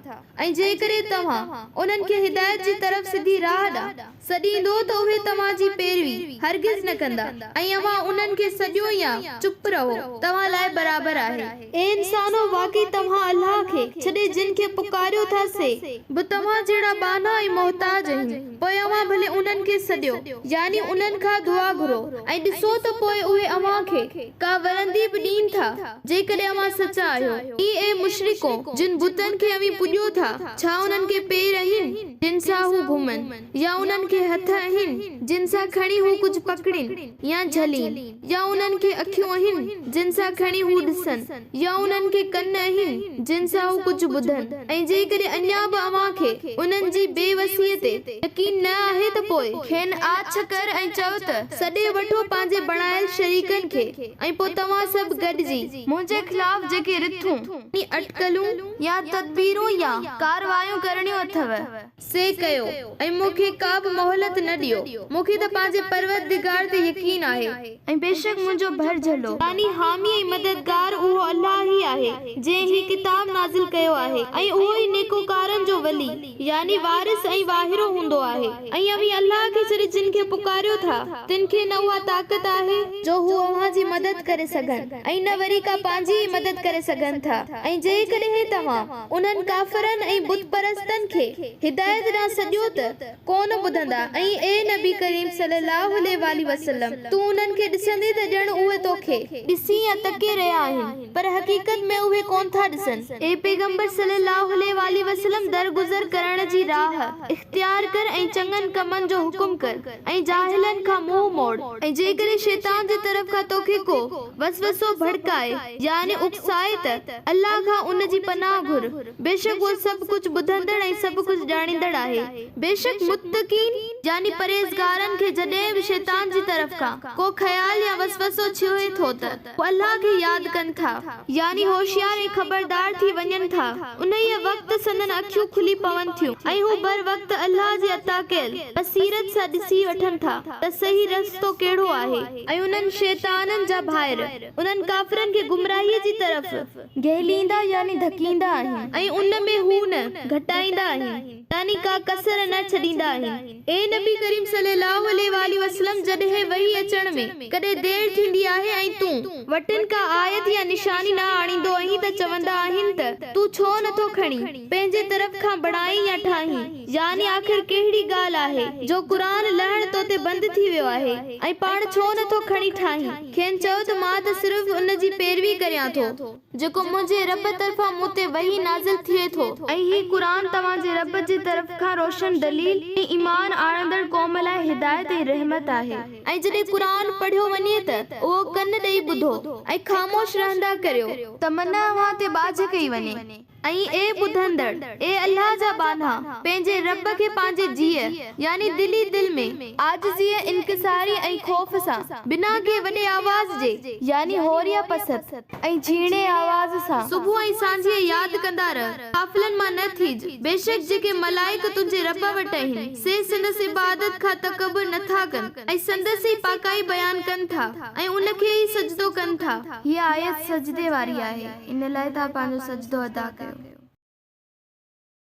۽ جيڪڏهن توهان انهن کي هدايت جي طرف سڌي راهه ڏانهن سڏيندو ته اهي توهان جي پيروي هرگز نه ڪندا ۽ اوهان انهن کي سڏيو يا چپ رهو توهان لاء برابر آهي. اي انسانو! واقعي توهان الله کي ڇڏي جن کي پڪاريو ٿا سي به توهان جهڙا ٻانها ۽ محتاج آهن، پوء اوهان ڀلي انهن کي سڏيو، يعني انهن کان دعا گهرو، ۽ ڏسو ته پوء اهي اوهان کي ڪا ورندي به ڏين ٿا، جيڪڏهن اوهان سچا آهيو. ۽ اي مشرڪو! جن بتن کي اوهين پوڄيو ٿا، ڇا انهن کي پير آهن، جن سان هو گهمن؟ يا انهن کي هٿ آهن، جن سان کڻي هو ڪجهه پڪڙين يا جهلين؟ يا انهن کي اکيون آهن، جن سان کڻي هو ڏسن؟ يا انهن کي ڪن آهن، جن سان هو ڪجهه ٻڌن؟ ۽ جيڪڏهن اڃا به اوهان کي انهن جي بي وسيء تي يقين نه آهي ته پوء، کين آڇ ڪر ۽ چؤ ته، سڏي وٺو پنهنجي بڻايل شريڪن کي ۽ پوء توهان سڀ گڏجي منهنجي خلاف جيڪي رٿون، يعني اٽڪلون يا تدبيرون يا ڪارروايون ڪرڻيون اٿو. سي ڪيو ۽ مون کي ڪا به مهلت نه ڏيو، مون کي ته پنهنجي پروردگار تي يقين آهي. ۽ بيشڪ منهنجو ڀرجهلو، يعني حامي ۽ مددگار، اهو الله ئي آهي، جنهن هي ڪتاب نازل ڪيو آهي، ۽ اهو ئي نيڪوڪارن جو ولي، يعني وارث ۽ واهرو، هوندو آهي. ۽ اوهين الله کي ڇڏي جن کي پڪاريو ٿا، تن کي نه اها طاقت آهي، جو هو اوهان جي مدد ڪري سگهن ۽ نه وري ڪا پنهنجي ئي مدد ڪري سگهن ٿا، ۽ جيڪڏهن توهان انهن ڪافرن ۽ بت پرستن کي هدايت ڏانهن سڏيو ته ڪونه ٻڌندا ۽ اي نبي ڪريم صلي الله عليه واٰله وسلم! تون انهن کي ڏسندين ته ڄڻ اهي توکي ڏسي يا تڪي رهيا آهن پر حقيقت ۾ اهي ڪونه ٿا ڏسن. اي پيغمبر صلي الله عليه واٰله وسلم! درگذر ڪرڻ جي راهه اختيار ڪر ۽ چڱن ڪمن جو حڪم ڪر ۽ جاهلن کان منهن موڙ ۽ جيڪڏهن شيطان جي طرف کان توکي ڪو وسوسو ڀڙڪائي يعني اڪسائي ته الله کان ان جي پناهه گهر، بيشڪ اهو سڀ ڪجهه ٻڌندڙ ۽ سڀ ڪجهه ڄاڻيندڙ آهي. بيشڪ متقين، يعني پرهيزگارن، کي جڏهن به شيطان جي طرف کان ڪو خيال يا وسوسو ڇهي ٿو ته هو الله کي ياد ڪن ٿا، يعني هوشيار ۽ خبردار ٿي وڃن ٿا، انهيء وقت سندن اکيون کلي پون ٿيون ۽ هو بروقت الله جي عطا ڪيل بصيرت سان ڏسي وٺن ٿا ته صحيح رستو ڪهڙو آهي. ۽ انهن شيطانن جا ڀائر انهن ڪافرن کي گمراهيء جي طرف. گهليندا يعني ڌڪيندا آهن. ۽ ان ۾ هو نه گهٽائيندا آهن، يعني ڪا ڪسر نه ڇڏيندا آهن. اي نبي ڪريم صلي الله عليه واٰله وسلم جڏهن وحي اچڻ ۾ ڪڏهن دير ٿيندي آهي ۽ تون وٽن ڪا آيت يا نشاني نه آڻيندو آهين ته چوندا آهن ته تون ڇو نه ٿو کڻي پنهنجي طرف کان بڻائين يا ٺاهين يعني آخر ڪهڙي ڳالهه آهي جو قرآن لهڻ تو تي بند ٿي ويو آهي ۽ پاڻ ڇو نه ٿو کڻي ٺاهين؟ کين چئو ته مان ته صرف ان جي پيروي ڪريان ٿو، جيڪو منهنجي رب طرفان مون تي وحي نازل ٿئي ٿو. ۽ هي قرآن توهان جي رب جي طرف کان روشن دليل ۽ ايمان آڻندڙ قوم لاء هدايت ۽ رحمت آهي. ۽ جڏهن قرآن پڙهيو وڃي ته اهو ڪن ڏئي ٻڌو ۽ خاموش رهندا ڪريو. ته من اوهان تي ٻاجهه ڪئي وڃي. ۽ اي ٻڌندڙ، اي الله جا ٻانها! پنهنجي رب کي پنهنجي جيء، يعني دل ئي دل ۾، عاجزيء، انڪساري ۽ خوف سان، بنا ڪنهن وڏي آواز جي، يعني هور يا پست، ۽ جهيڻي آواز سان. صبح ۽ سانجهيء ياد ڪندا رهه، غافلن مان نه ٿيج، بيشڪ جيڪي ملائڪ تنهنجي رب وٽ آهن، سي سندس عبادت کان تڪبر نه ٿا ڪن ۽ سندس ئي پاڪائي بيان ڪن ٿا ۽ ان کي ئي سجدو ڪن ٿا. هيء آيت سجدي واري آهي. ان لاء توهان پنهنجو سجدو ادا ڪيو.